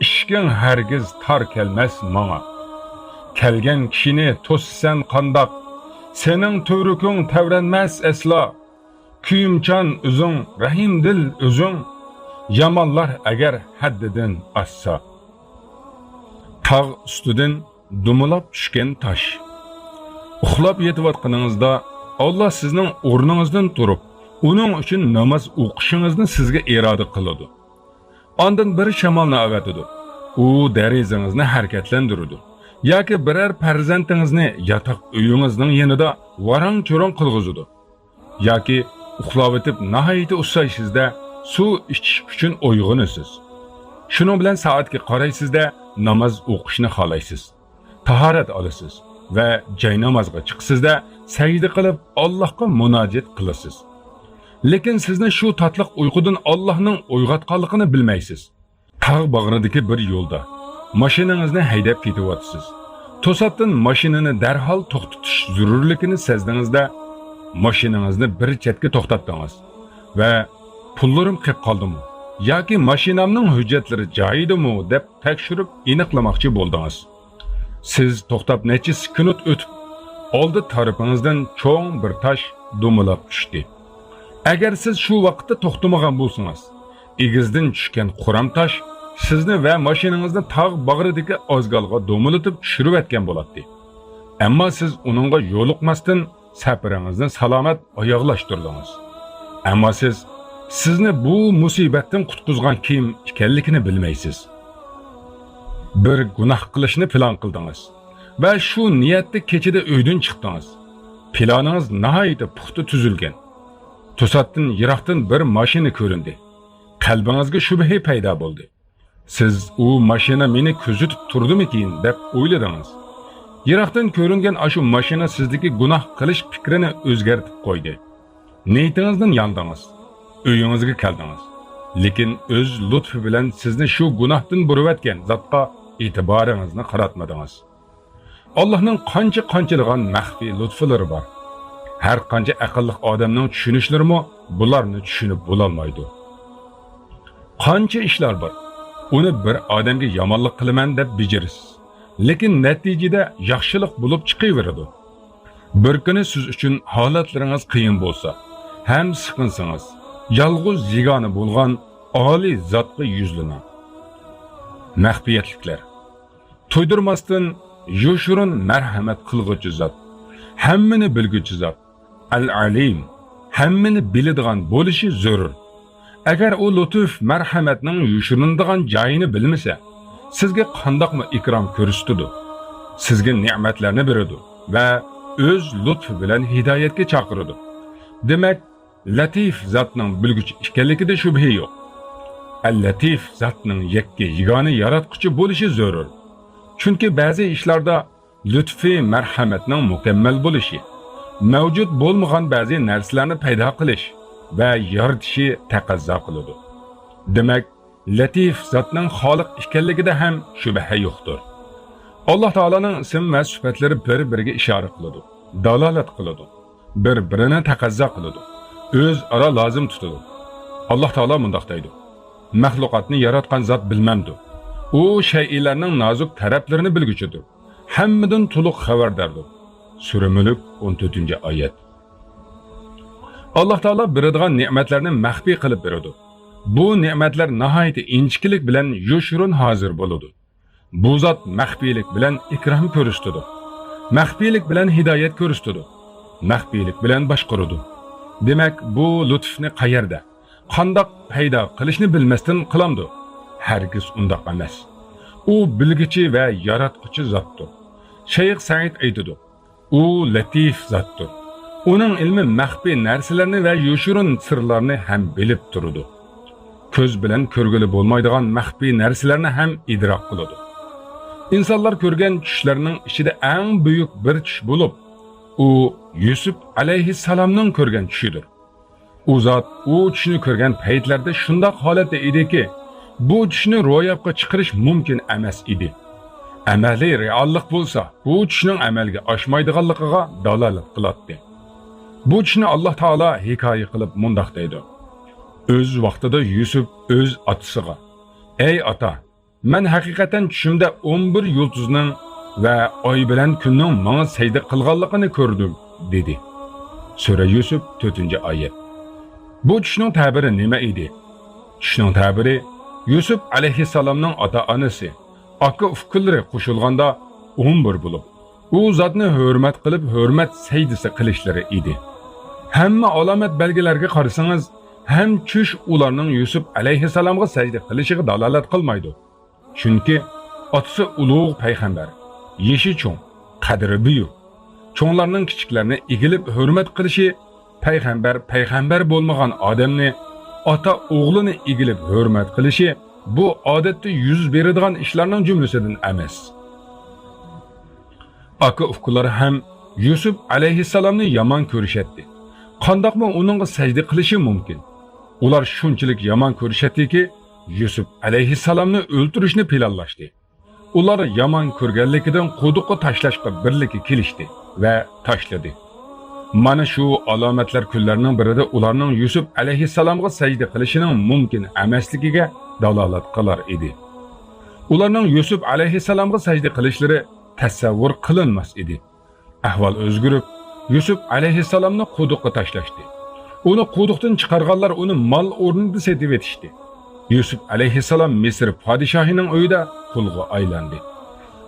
ئىشىكىڭ ھەرگىز تار كەلمەس ماڭا. كەلگەن كىشىنى توسىسەن قانداق؟ سېنىڭ تۈۋرۈكۈڭ تەۋرەنمەس ئەسلا. كۆيۈمچان ئۆزۈڭ، رەھىمدىل ئۆزۈڭ، يامانلار ئەگەر ھەددىدىن ئاشسا. تاغ ئۈستىدىن دومىلاپ چۈشكەن تاش. ئۇخلاپ يېتىۋاتقىنىڭىزدا، ئاللا سىزنىڭ ئورنىڭىزدىن تۇرۇپ، ئۇنىڭ ئۈچۈن ناماز ئوقۇشىڭىزنى سىزگە ئىرادە قىلىدۇ. ئاندىن بىر شامالنى ئەۋەتىدۇ. ئۇ دېرىزىڭىزنى ھەرىكەتلەندۈرىدۇ. ياكى بىرەر پەرزەنتىڭىزنى ياتاق ئۆيىڭىزنىڭ يېنىدا ۋاراڭ-چۇرۇڭ قىلغۇزىدۇ. ياكى ئۇخلاۋېتىپ ناھايىتى ئۇسسايسىز-دە، سۇ ئىچىش ئۈچۈن ئويغىنىسىز. شۇنىڭ بىلەن سائەتكە قارايسىز-دە، ناماز ئوقۇشنى خالايسىز. تاھارەت ئالىسىز ۋە جاينامازغا چىقىسىز-دە، سەجدە قىلىپ، ئاللاھقا مۇناجات قىلىسىز. لېكىن سىزنى شۇ تاتلىق ئۇيقۇدىن ئاللاھنىڭ ئويغاتقانلىقىنى بىلمەيسىز. تاغ باغرىدىكى بىر يولدا ماشىنىڭىزنى ھەيدەپ كېتىۋاتىسىز. توساتتىن ماشىنىنى دەرھال توختىتىش زۆرۈرلۈكىنى سەزدىڭىز-دە، ماشىنىڭىزنى بىر چەتكە توختاتتىڭىز ۋە «پۇللىرىم قېپ قالدىمۇ ياكى ماشىنامنىڭ ھۆججەتلىرى جايىدىمۇ؟» دەپ تەكشۈرۈپ ئېنىقلىماقچى بولدىڭىز. سىز توختاپ نەچچە سېكۇنت ئۆتۈپ، ئالدى تەرىپىڭىزدىن چوڭ بىر تاش دومىلاپ چۈشتى. ئەگەر سىز شۇ ۋاقىتتا توختىمىغان بولسىڭىز، ئېگىزدىن چۈشكەن قورام تاش سىزنى ۋە ماشىنىڭىزنى تاغ باغرىدىكى ئازگالغا دومىلىتىپ چۈشۈرۈۋەتكەن بولاتتى. ئەمما سىز ئۇنىڭغا يولۇقماستىن، سەپىرىڭىزنى سالامەت ئاياغلاشتۇردىڭىز. ئەمما سىز سىزنى بۇ مۇسىبەتتىن قۇتقۇزغان كىم ئىكەنلىكىنى بىلمەيسىز. بىر گۇناھ قىلىشنى پىلان قىلدىڭىز ۋە شۇ نىيەتتە كېچىدە ئۆيدىن چىقتىڭىز. پىلانىڭىز ناھايىتى پۇختا تۈزۈلگەن. توساتتىن يىراقتىن بىر ماشىنا كۆرۈندى. قەلبىڭىزگە شۈبھە پەيدا بولدى. سىز «ئۇ ماشىنا مېنى كۆزىتىپ تۇردىمىكىن؟» دەپ ئويلىدىڭىز. يىراقتىن كۆرۈنگەن ئاشۇ ماشىنا سىزدىكى گۇناھ قىلىش پىكرىنى ئۆزگەرتىپ قويدى. نىيىتىڭىزدىن ياندىڭىز. ئۆيىڭىزگە كەلدىڭىز. لېكىن ئۆز لۇتپى بىلەن سىزنى شۇ گۇناھتىن بۇرۇۋەتكەن زاتقا ئېتىبارىڭىزنى قاراتمىدىڭىز. ئاللاھنىڭ قانچە-قانچىلىغان مەخپىي لۇتپىلىرى بار. ھەر قانچە ئەقىللىق ئادەمنىڭ چۈشىنىشلىرىمۇ بۇلارنى چۈشىنىپ بولالمايدۇ. قانچە ئىشلار بار، ئۇنى بىر ئادەمگە يامانلىق قىلىمەن دەپ بېجىرىسىز، لېكىن نەتىجىدە ياخشىلىق بولۇپ چىقىۋېرىدۇ. بىر كۈنى سىز ئۈچۈن ھالەتلىرىڭىز قىيىن بولسا ھەم سىقىنسىڭىز، يالغۇز يېگانە بولغان ئالىي زاتقا يۈزلىنىڭ. مەخپىيەتلىكلەر. تۇيدۇرماستىن يوشۇرۇن مەرھەمەت قىلغۇچى زات، ھەممىنى بىلگۈچى زات، ئەل-ئەلىم، ھەممىنى بىلىدىغان بولۇشى زۆرۈر. ئەگەر ئۇ لۇتۇف مەرھەمەتنىڭ يوشۇرۇنىدىغان جايىنى بىلمىسە، سىزگە قانداقمۇ ئىكرام كۆرسىتىدۇ؟ سىزگە نېمەتلەرنى بېرىدۇ ۋە ئۆز لۇتفى بىلەن ھىدايەتكە چاقىرىدۇ. دېمەك، لەتىف زاتنىڭ بىلگۈچى ئىكەنلىكىدە شۈبھە يوق. ئەل-لەتىف زاتنىڭ يەككە يېگانە ياراتقۇچى بولۇشى زۆرۈر. چۈنكى بەزى ئىشلاردا لۇتفى مەرھەمەتنىڭ مۇكەممەل بولۇشى، مەۋجۇت بولمىغان بەزى نەرسىلەرنى پەيدا قىلىش ۋە يارىتىشى تەقەززا قىلىدۇ. دېمەك، لەتىف زاتنىڭ خالىق ئىكەنلىكىدە ھەم شۈبھە يوقتۇر. ئاللاھ تائالانىڭ ئىسىم ۋە سۈپەتلىرى بىر-بىرىگە ئىشارە قىلىدۇ، دالالەت قىلىدۇ، بىر-بىرىنى تەقەززا قىلىدۇ، ئۆزئارا لازىم تۇتىدۇ. ئاللاھ تائالا مۇنداق دەيدۇ: «مەخلۇقاتنى ياراتقان زات بىلمەمدۇ؟ ئۇ شەيئىلەرنىڭ نازۇك تەرەپلىرىنى بىلگۈچىدۇر، ھەممىدىن تولۇق خەۋەرداردۇر.» سۈرە مۈلۈك، ئون تۆتىنچى ئايەت. ئاللاھ تائالا بېرىدىغان نېمەتلەرنى مەخپىي قىلىپ بېرىدۇ. بۇ نېمەتلەر ناھايىتى ئىنچىكىلىك بىلەن يوشۇرۇن ھازىر بولىدۇ. بۇ زات مەخپىيلىك بىلەن ئىكرام كۆرسىتىدۇ. مەخپىيلىك بىلەن ھىدايەت كۆرسىتىدۇ. مەخپىيلىك بىلەن باشقۇرىدۇ. دېمەك، بۇ لۇتۇفنى قەيەردە، قانداق پەيدا قىلىشنى بىلمەستىن قىلامدۇ؟ ھەرگىز ئۇنداق ئەمەس. ئۇ بىلگۈچى ۋە ياراتقۇچى زاتتۇر. شەيخ سەئىد ئېيتىدۇ: ئۇ لەتىف زاتتۇر. ئۇنىڭ ئىلمى مەخپىي نەرسىلەرنى ۋە يوشۇرۇن سىرلارنى ھەم بىلىپ تۇرىدۇ. كۆز بىلەن كۆرگىلى بولمايدىغان مەخپىي نەرسىلەرنى ھەم ئىدراك قىلىدۇ. ئىنسانلار كۆرگەن چۈشلەرنىڭ ئىچىدە ئەڭ بۈيۈك بىر چۈش بولۇپ، ئۇ يۈسۈپ ئەلەيھىسسالامنىڭ كۆرگەن چۈشىدۇر. ئۇ زات ئۇ چۈشنى كۆرگەن پەيتلەردە شۇنداق ھالەتتە ئىدىكى، بۇ چۈشنى روياپقا چىقىرىش مۇمكىن ئەمەس ئىدى. ئەمەلىي رېئاللىق بولسا، بۇ چۈشنىڭ ئەمەلگە ئاشمايدىغانلىقىغا دالالەت قىلاتتى. بۇ چۈشنى ئاللاھ تائالا ھېكايە قىلىپ مۇنداق دەيدۇ: ئۆز ۋاقتىدا يۈسۈپ ئۆز ئاتىسىغا: «ئەي ئاتا، مەن ھەقىقەتەن چۈشۈمدە ئون بىر يۇلتۇزنىڭ ۋە ئاي بىلەن كۈننىڭ ماڭا سەجدە قىلغانلىقىنى كۆردۈم» دېدى. سۈرە يۈسۈپ، تۆتىنچى ئايەت. بۇ چۈشنىڭ تەبىرى نېمە ئىدى؟ چۈشنىڭ تەبىرى يۈسۈپ ئەلەيھىسسالامنىڭ ئاتا-ئانىسى، ئاكا-ئۇكىلىرى قوشۇلغاندا ئون بىر بولۇپ، ئۇ زاتنى ھۆرمەت قىلىپ ھۆرمەت سەجدىسى قىلىشلىرى ئىدى. ھەممە ئالامەت بەلگىلەرگە قارىسىڭىز، ھەم چۈش ئۇلارنىڭ يۈسۈپ ئەلەيھىسسالامغا سەجدە قىلىشىغا دالالەت قىلمايدۇ. چۈنكى ئاتىسى ئۇلۇغ پەيغەمبەر، يېشى چوڭ، قەدرى بۈيۈك. چوڭلارنىڭ كىچىكلەرنى ئېگىلىپ ھۆرمەت قىلىشى، پەيغەمبەر پەيغەمبەر بولمىغان ئادەمنى ئاتا ئوغلىنى ئېگىلىپ ھۆرمەت قىلىشى بۇ ئادەتتە يۈز بېرىدىغان ئىشلارنىڭ جۈملىسىدىن ئەمەس. ئاكا-ئۇكىلار ھەم يۈسۈپ ئەلەيھىسسالامنى يامان كۆرۈشەتتى. قانداقمۇ ئۇنىڭغا سەجدە قىلىشى مۇمكىن؟ ئۇلار شۇنچىلىك يامان كۆرۈشەتتىكى، يۈسۈپ ئەلەيھىسسالامنى ئۆلتۈرۈشنى پىلانلاشتى. ئۇلار يامان كۆرگەنلىكىدىن قۇدۇققا تاشلاشقا بىرلىككە كېلىشتى ۋە تاشلىدى. مانا شۇ ئالامەتلەر كۈنلەرنىڭ بىرىدە ئۇلارنىڭ يۈسۈپ ئەلەيھىسسالامغا سەجدە قىلىشىنىڭ مۇمكىن ئەمەسلىكىگە دالالەت قىلار ئىدى. ئۇلارنىڭ يۈسۈپ ئەلەيھىسسالامغا سەجدە قىلىشلىرى تەسەۋۋۇر قىلىنماس ئىدى. ئەھۋال ئۆزگىرىپ، يۈسۈپ ئەلەيھىسسالامنى قۇدۇققا تاشلاشتى. ئۇنى قۇدۇقتىن چىقارغانلار ئۇنى مال ئورنىدا سېتىۋېتىشتى. يۈسۈپ ئەلەيھىسسالام مىسىر پادىشاھىنىڭ ئۆيىدە قۇلغا ئايلاندى.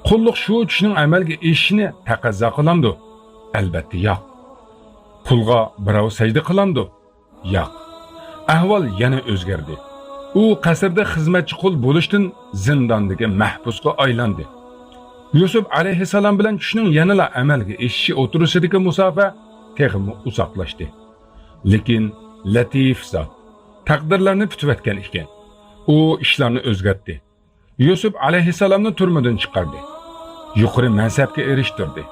قۇللۇق شۇ چۈشنىڭ ئەمەلگە ئېشىشىنى تەقەززا قىلامدۇ؟ ئەلبەتتە ياق. قۇلغا بىراۋ سەجدە قىلامدۇ؟ ياق. ئەھۋال يەنە ئۆزگەردى. ئۇ قەسىردە خىزمەتچى قۇل بولۇشتىن زىنداندىكى مەھبۇسقا ئايلاندى. يۈسۈپ ئەلەيھىسسالام بىلەن چۈشنىڭ يەنىلا ئەمەلگە ئېشىشى ئوتتۇرىسىدىكى مۇساپە تېخىمۇ ئۇزاقلاشتى. لېكىن لەتىف زات تەقدىرلەرنى پۈتۈۋەتكەن ئىكەن. ئۇ ئىشلارنى ئۆزگەرتتى. يۈسۈپ ئەلەيھىسسالامنى تۈرمىدىن چىقاردى. يۇقىرى مەنسەپكە ئېرىشتۈردى.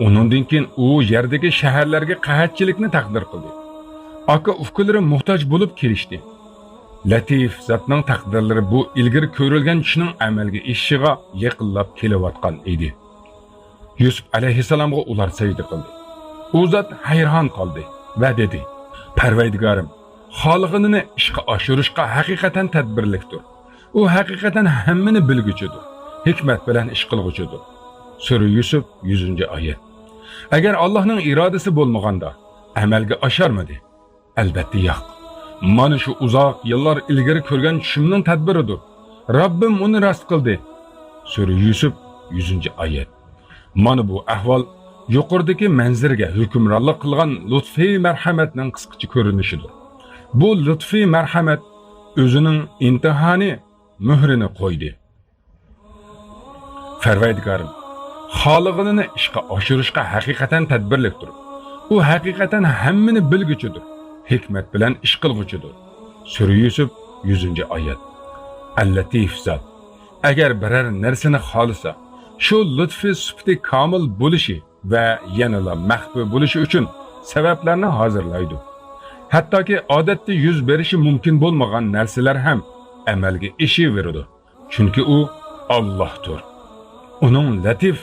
ئۇنىڭدىن كېيىن ئۇ يەردىكى شەھەرلەرگە قەھەتچىلىكنى تەقدىر قىلدى. ئاكا-ئۇكىلىرى موھتاج بولۇپ كېلىشتى. لەتىف زاتنىڭ تەقدىرلىرى بۇ ئىلگىرى كۆرۈلگەن چۈشنىڭ ئەمەلگە ئېشىشىغا يېقىنلاپ كېلىۋاتقان ئىدى. يۈسۈپ ئەلەيھىسسالامغا ئۇلار سەجدە قىلدى. ئۇ زات ھەيران قالدى ۋە دېدى: پەرۋەردىگارىم، خالىغىنىنى ئىشقا ئاشۇرۇشقا ھەقىقەتەن تەدبىرلىكتۇر. ئۇ ھەقىقەتەن ھەممىنى بىلگۈچىدۇر، ھېكمەت بىلەن ئىش قىلغۇچىدۇر. سۈرە يۈسۈپ، يۈزىنچى ئايەت. ئەگەر ئاللاھنىڭ ئىرادىسى بولمىغاندا، ئەمەلگە ئاشارمىدى؟ ئەلبەتتە ياق. مانا شۇ ئۇزاق يىللار ئىلگىرى كۆرگەن چۈشۈمنىڭ تەدبىرىدۇر. رەببىم ئۇنى راست قىلدى. سۈرە يۈسۈپ، يۈزىنچى ئايەت. مانا بۇ ئەھۋال يۇقىرىدىكى مەنزىرىگە ھۆكۈمرانلىق قىلغان لۇتپى مەرھەمەتنىڭ قىسقىچە كۆرۈنۈشىدۇر. بۇ لۇتپى مەرھەمەت ئۆزىنىڭ ئىنتىھانى مۆھرىنى قويدى. پەرۋەردىگارىم، خالىغىنىنى ئىشقا ئاشۇرۇشقا ھەقىقەتەن تەدبىرلىكتۇر. ئۇ ھەقىقەتەن ھەممىنى بىلگۈچىدۇر، ھېكمەت بىلەن ئىش قىلغۇچىدۇر. سۈرە يۈسۈپ، يۈزىنچى ئايەت. ئەللەتىف زات ئەگەر بىرەر نەرسىنى خالىسا، شۇ لۇتپى سۈپىتى كامىل بولۇشى ۋە يەنىلا مەخپىي بولۇشى ئۈچۈن سەۋەبلەرنى ھازىرلايدۇ. ھەتتاكى ئادەتتە يۈز بېرىشى مۇمكىن بولمىغان نەرسىلەر ھەم ئەمەلگە ئېشىۋېرىدۇ. چۈنكى ئۇ ئاللاھتۇر. ئۇنىڭ لەتىف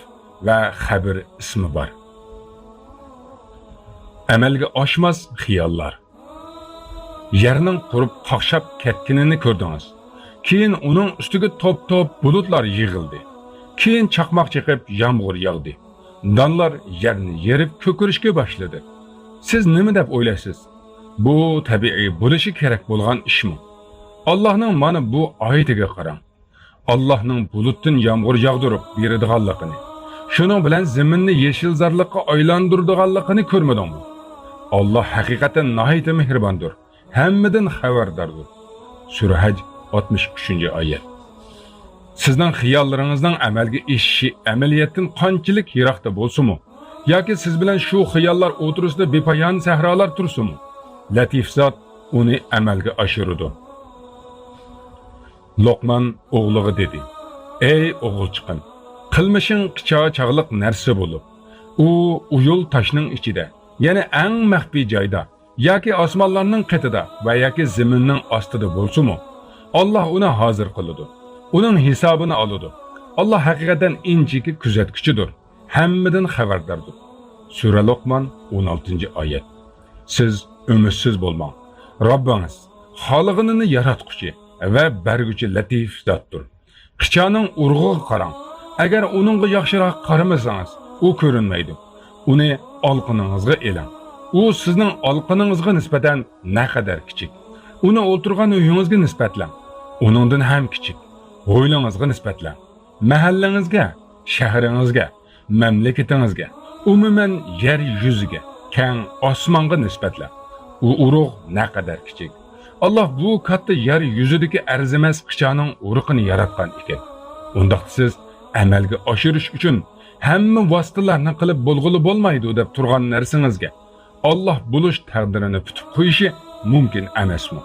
ۋە خەبىر ئىسمى بار. ئەمەلگە ئاشماس خىياللار. يەرنىڭ قۇرۇپ قاقشاپ كەتكىنىنى كۆردىڭىز. كېيىن ئۇنىڭ ئۈستىگە توپ-توپ بۇلۇتلار يىغىلدى. كېيىن چاقماق چېقىپ يامغۇر ياغدى. دانلار يەرنى يېرىپ كۆكىرىشكە باشلىدى. سىز نېمە دەپ ئويلايسىز؟ بۇ تەبىئىي بولۇشى كېرەك بولغان ئىشمۇ؟ ئاللاھنىڭ مانا بۇ ئايىتىگە قاراڭ. ئاللاھنىڭ بۇلۇتتىن يامغۇر ياغدۇرۇپ بېرىدىغانلىقىنى، شۇنىڭ بىلەن زېمىننى يېشىلزارلىققا ئايلاندۇرىدىغانلىقىنى كۆرمىدىڭمۇ؟ ئاللاھ ھەقىقەتەن ناھايىتى مېھرىباندۇر، ھەممىدىن خەۋەرداردۇر. سۈرە ھەج، ئاتمىش ئۈچىنچى ئايەت. سىزنىڭ خىياللىرىڭىزنىڭ ئەمەلگە ئېشىشى ئەمەلىيەتتىن قانچىلىك يىراقتا بولسىمۇ، ياكى سىز بىلەن شۇ خىياللار ئوتتۇرىسىدا بىپايان سەھرالار تۇرسىمۇ، لەتىف زات ئۇنى ئەمەلگە ئاشۇرىدۇ. لوقمان ئوغلىغا دېدى: ئەي ئوغۇلچىقىم، قىلمىشىڭ قىچا چاغلىق نەرسە بولۇپ، ئۇ ئۇيۇل تاشنىڭ ئىچىدە، يەنى ئەڭ مەخپىي جايدا، ياكى ئاسمانلارنىڭ قېتىدا ۋە ياكى زېمىننىڭ ئاستىدا بولسىمۇ، ئاللاھ ئۇنى ھازىر قىلىدۇ، ئۇنىڭ ھېسابىنى ئالىدۇ. ئاللاھ ھەقىقەتەن ئىنچىكە كۆزەتكۈچىدۇر، ھەممىدىن خەۋەرداردۇر. سۈرە لوقمان، ئون ئالتىنچى ئايەت. سىز ئۈمىدسىز بولماڭ. رەببىڭىز خالىغىنىنى ياراتقۇچى ۋە بەرگۈچى لەتىف زاتتۇر. قىچانىڭ ئۇرۇقىغا قاراڭ. ئەگەر ئۇنىڭغا ياخشىراق قارىمىسىڭىز، ئۇ كۆرۈنمەيدۇ. ئۇنى ئالىقىنىڭىزغا ئېلىڭ. ئۇ سىزنىڭ ئالىقىنىڭىزغا نىسبەتەن نەقەدەر كىچىك؟ ئۇنى ئولتۇرغان ئۆيىڭىزگە نىسبەتلەڭ. ئۇنىڭدىن ھەم كىچىك ھويلىڭىزغا نىسبەتلەڭ. مەھەللىڭىزگە، شەھىرىڭىزگە، مەملىكىتىڭىزگە، ئومۇمەن يەر يۈزىگە، كەڭ ئاسمانغا نىسبەتلەڭ. ئۇ ئۇرۇق نەقەدەر كىچىك! ئاللاھ بۇ كاتتا يەر يۈزىدىكى ئەرزىمەس قىچانىڭ ئۇرۇقىنى ياراتقان ئىكەن. ئۇنداقتا سىز ئەمەلگە ئاشۇرۇش ئۈچۈن ھەممە ۋاسىتىلەرنى قىلىپ بولغىلى بولمايدۇ دەپ تۇرغان نەرسىڭىزگە ئاللاھ بولۇش تەقدىرىنى پۈتۈپ قويۇشى مۇمكىن ئەمەسمۇ؟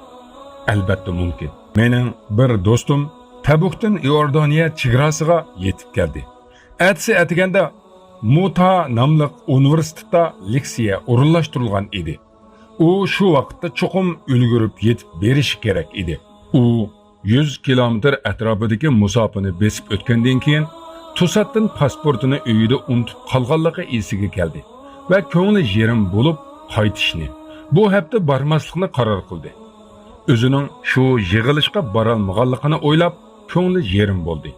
ئەلبەتتە مۇمكىن. مېنىڭ بىر دوستۇم تەبۇكتىن ئىئوردانىيە چېگراسىغا يېتىپ كەلدى. ئەتىسى ئەتىگەندە مۇتا ناملىق ئۇنىۋېرسىتېتتا لېكسىيە ئورۇنلاشتۇرۇلغان ئىدى. ئۇ شۇ ۋاقىتتا چوقۇم ئۈلگۈرۈپ يېتىپ بېرىشى كېرەك ئىدى. ئۇ يۈز كىلومېتىر ئەتراپىدىكى مۇساپىنى بېسىپ ئۆتكەندىن كېيىن، توساتتىن پاسپورتىنى ئۆيىدە ئۇنتۇپ قالغانلىقى ئېسىگە كەلدى ۋە كۆڭلى يېرىم بولۇپ قايتىشنى، بۇ ھەپتە بارماسلىقنى قارار قىلدى. ئۆزىنىڭ شۇ يىغىلىشقا بارالمىغانلىقىنى ئويلاپ، كۆڭلى يېرىم بولدى.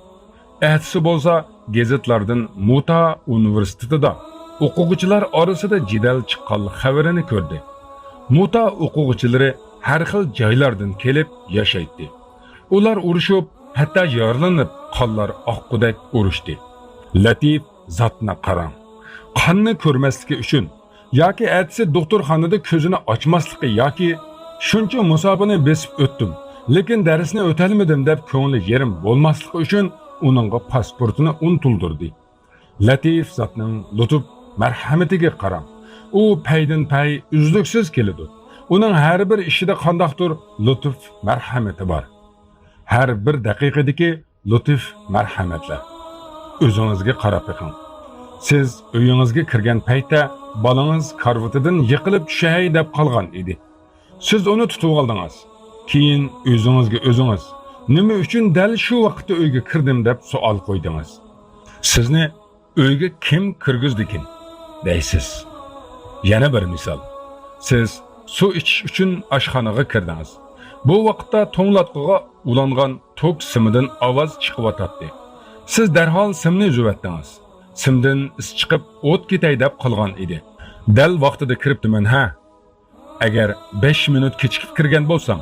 ئەتىسى بولسا گېزىتلاردىن مۇتا ئۇنىۋېرسىتېتىدا ئوقۇغۇچىلار ئارىسىدا جېدەل چىققانلىق خەۋىرىنى كۆردى. مۇتا ئوقۇغۇچىلىرى ھەر خىل جايلاردىن كېلىپ ياشايتتى. ئۇلار ئۇرۇشۇپ، ھەتتا يارىلىنىپ، قانلار ئاققۇدەك ئۇرۇشتى. لەتىپ زاتنى قاراڭ. قاننى كۆرمەسلىكى ئۈچۈن ياكى ئەتىسى دوختۇرخانىدا كۆزىنى ئاچماسلىقى ياكى شۇنچە مۇساپىنى بېسىپ ئۆتتۈم، لېكىن دەرسنى ئۆتەلمىدىم دەپ كۆڭلى يېرىم بولماسلىقى ئۈچۈن ئۇنىڭغا پاسپورتىنى ئۇنتۇلدۇردى. لەتىپ زاتنىڭ لۇتۇپ مەرھەمىتىگە قاراڭ. ئۇ پەيدىن پەي ئۈزلۈكسىز كېلىدۇ. ئۇنىڭ ھەر بىر ئىشىدا قانداقتۇر لۇتۇپ مەرھەمىتى بار. ھەر بىر دەقىقىدىكى لۇتۇپ مەرھەمەتلەر. ئۆزىڭىزگە قاراپ بېقىڭ. سىز ئۆيىڭىزگە كىرگەن پەيتتە بالىڭىز كارىۋىتىدىن يىقىلىپ چۈشەي دەپ قالغان ئىدى. سىز ئۇنى تۇتۇۋالدىڭىز. كېيىن ئۆزىڭىزگە ئۆزىڭىز، «نېمە ئۈچۈن دەل شۇ ۋاقىتتا ئۆيگە كىردىم؟» دەپ سوئال قويدىڭىز. سىزنى «ئۆيگە كىم كىرگۈزدىكىن؟» دەيسىز. يەنە بىر مىسال. سىز سۇ ئىچىش ئۈچۈن ئاشخانىغا كىردىڭىز. بۇ ۋاقىتتا توڭلاتقۇغا ئۇلانغان توك سىمىدىن ئاۋاز چىقىۋاتاتتى. سىز دەرھال سىمنى ئۈزۈۋەتتىڭىز. سىمدىن ئىس چىقىپ، ئوت كېتەي دەپ قالغان ئىدى. «دەل ۋاقتىدا كىرىپتىمەن ھە! ئەگەر بەش مىنۇت كېچىكىپ كىرگەن بولسام،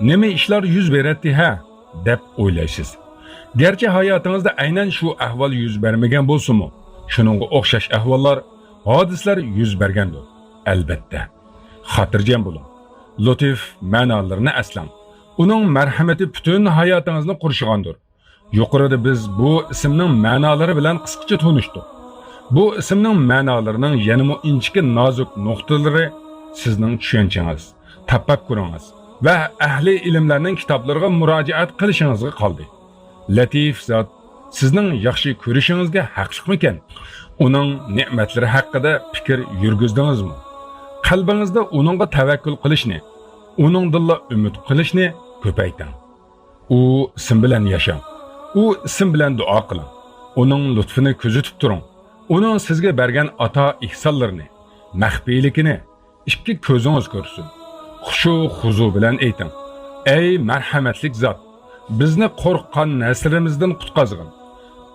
نېمە ئىشلار يۈز بېرەتتى ھە؟» دەپ ئويلايسىز. گەرچە ھاياتىڭىزدا ئەينەن شۇ ئەھۋال يۈز بەرمىگەن بولسىمۇ، شۇنىڭغا ئوخشاش ئەھۋاللار، ھادىسىلەر يۈز بەرگەندۇر، ئەلبەتتە. خاتىرجەم بولۇڭ. لۇتۇپ مەنالىرىنى ئەسلەڭ. ئۇنىڭ مەرھەمىتى پۈتۈن ھاياتىڭىزنى قورشىغاندۇر. يۇقىرىدا بىز بۇ ئىسىمنىڭ مەنالىرى بىلەن قىسقىچە تونۇشتۇق. بۇ ئىسىمنىڭ مەنالىرىنىڭ يەنىمۇ ئىنچىكە نازۇك نۇقتىلىرى سىزنىڭ چۈشەنچىڭىز، تەپەككۇرىڭىز ۋە ئەھلى ئىلىملەرنىڭ كىتابلىرىغا مۇراجىئەت قىلىشىڭىزغا قالدى. لەتىپ زات سىزنىڭ ياخشى كۆرۈشىڭىزگە ھەقلىقمىكەن؟ ئۇنىڭ نېمەتلىرى ھەققىدە پىكىر يۈرگۈزدىڭىزمۇ؟ قەلبىڭىزدە ئۇنىڭغا تەۋەككۈل قىلىشنى، ئۇنىڭدىنلا ئۈمىد قىلىشنى كۆپەيتىڭ. ئۇ ئىسىم بىلەن ياشاڭ. ئۇ ئىسىم بىلەن دۇئا قىلىڭ. ئۇنىڭ لۇتپىنى كۆزىتىپ تۇرۇڭ. ئۇنىڭ سىزگە بەرگەن ئاتا ئېھسانلىرىنى، مەخپىيلىكىنى ئىككى كۆزىڭىز كۆرسۇن. خۇشۇ خۇزۇ بىلەن ئېيتىڭ: «ئەي مەرھەمەتلىك زات، بىزنى قورققان نەرسىلىرىمىزدىن قۇتقازغىن.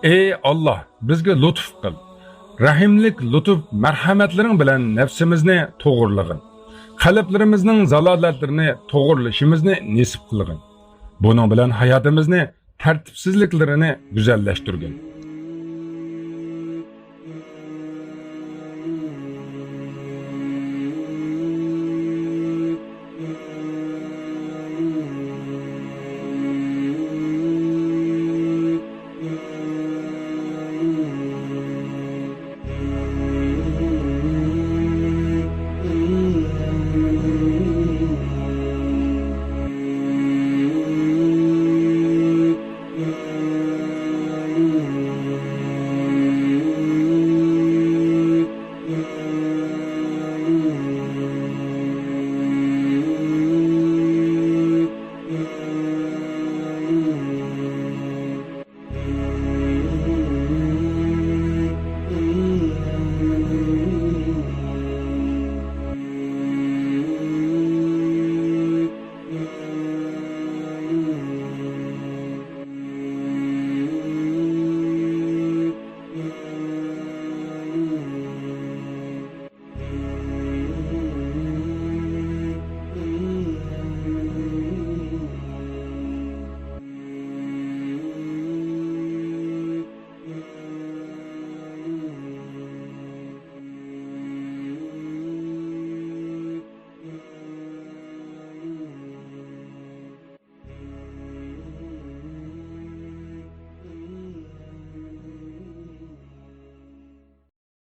ئەي ئاللاھ، بىزگە لۇتۇف قىل. رەھىملىك لۇتۇپ مەرھەمەتلىرىڭ بىلەن نەپسىمىزنى توغرىلىغىن. قەلبلىرىمىزنىڭ زالالەتلىرىنى توغرىلىشىمىزنى نېسىپ قىلغىن. بۇنىڭ بىلەن ھاياتىمىزنى تەرتىپسىزلىكلىرىنى گۈزەللەشتۈرگىن.»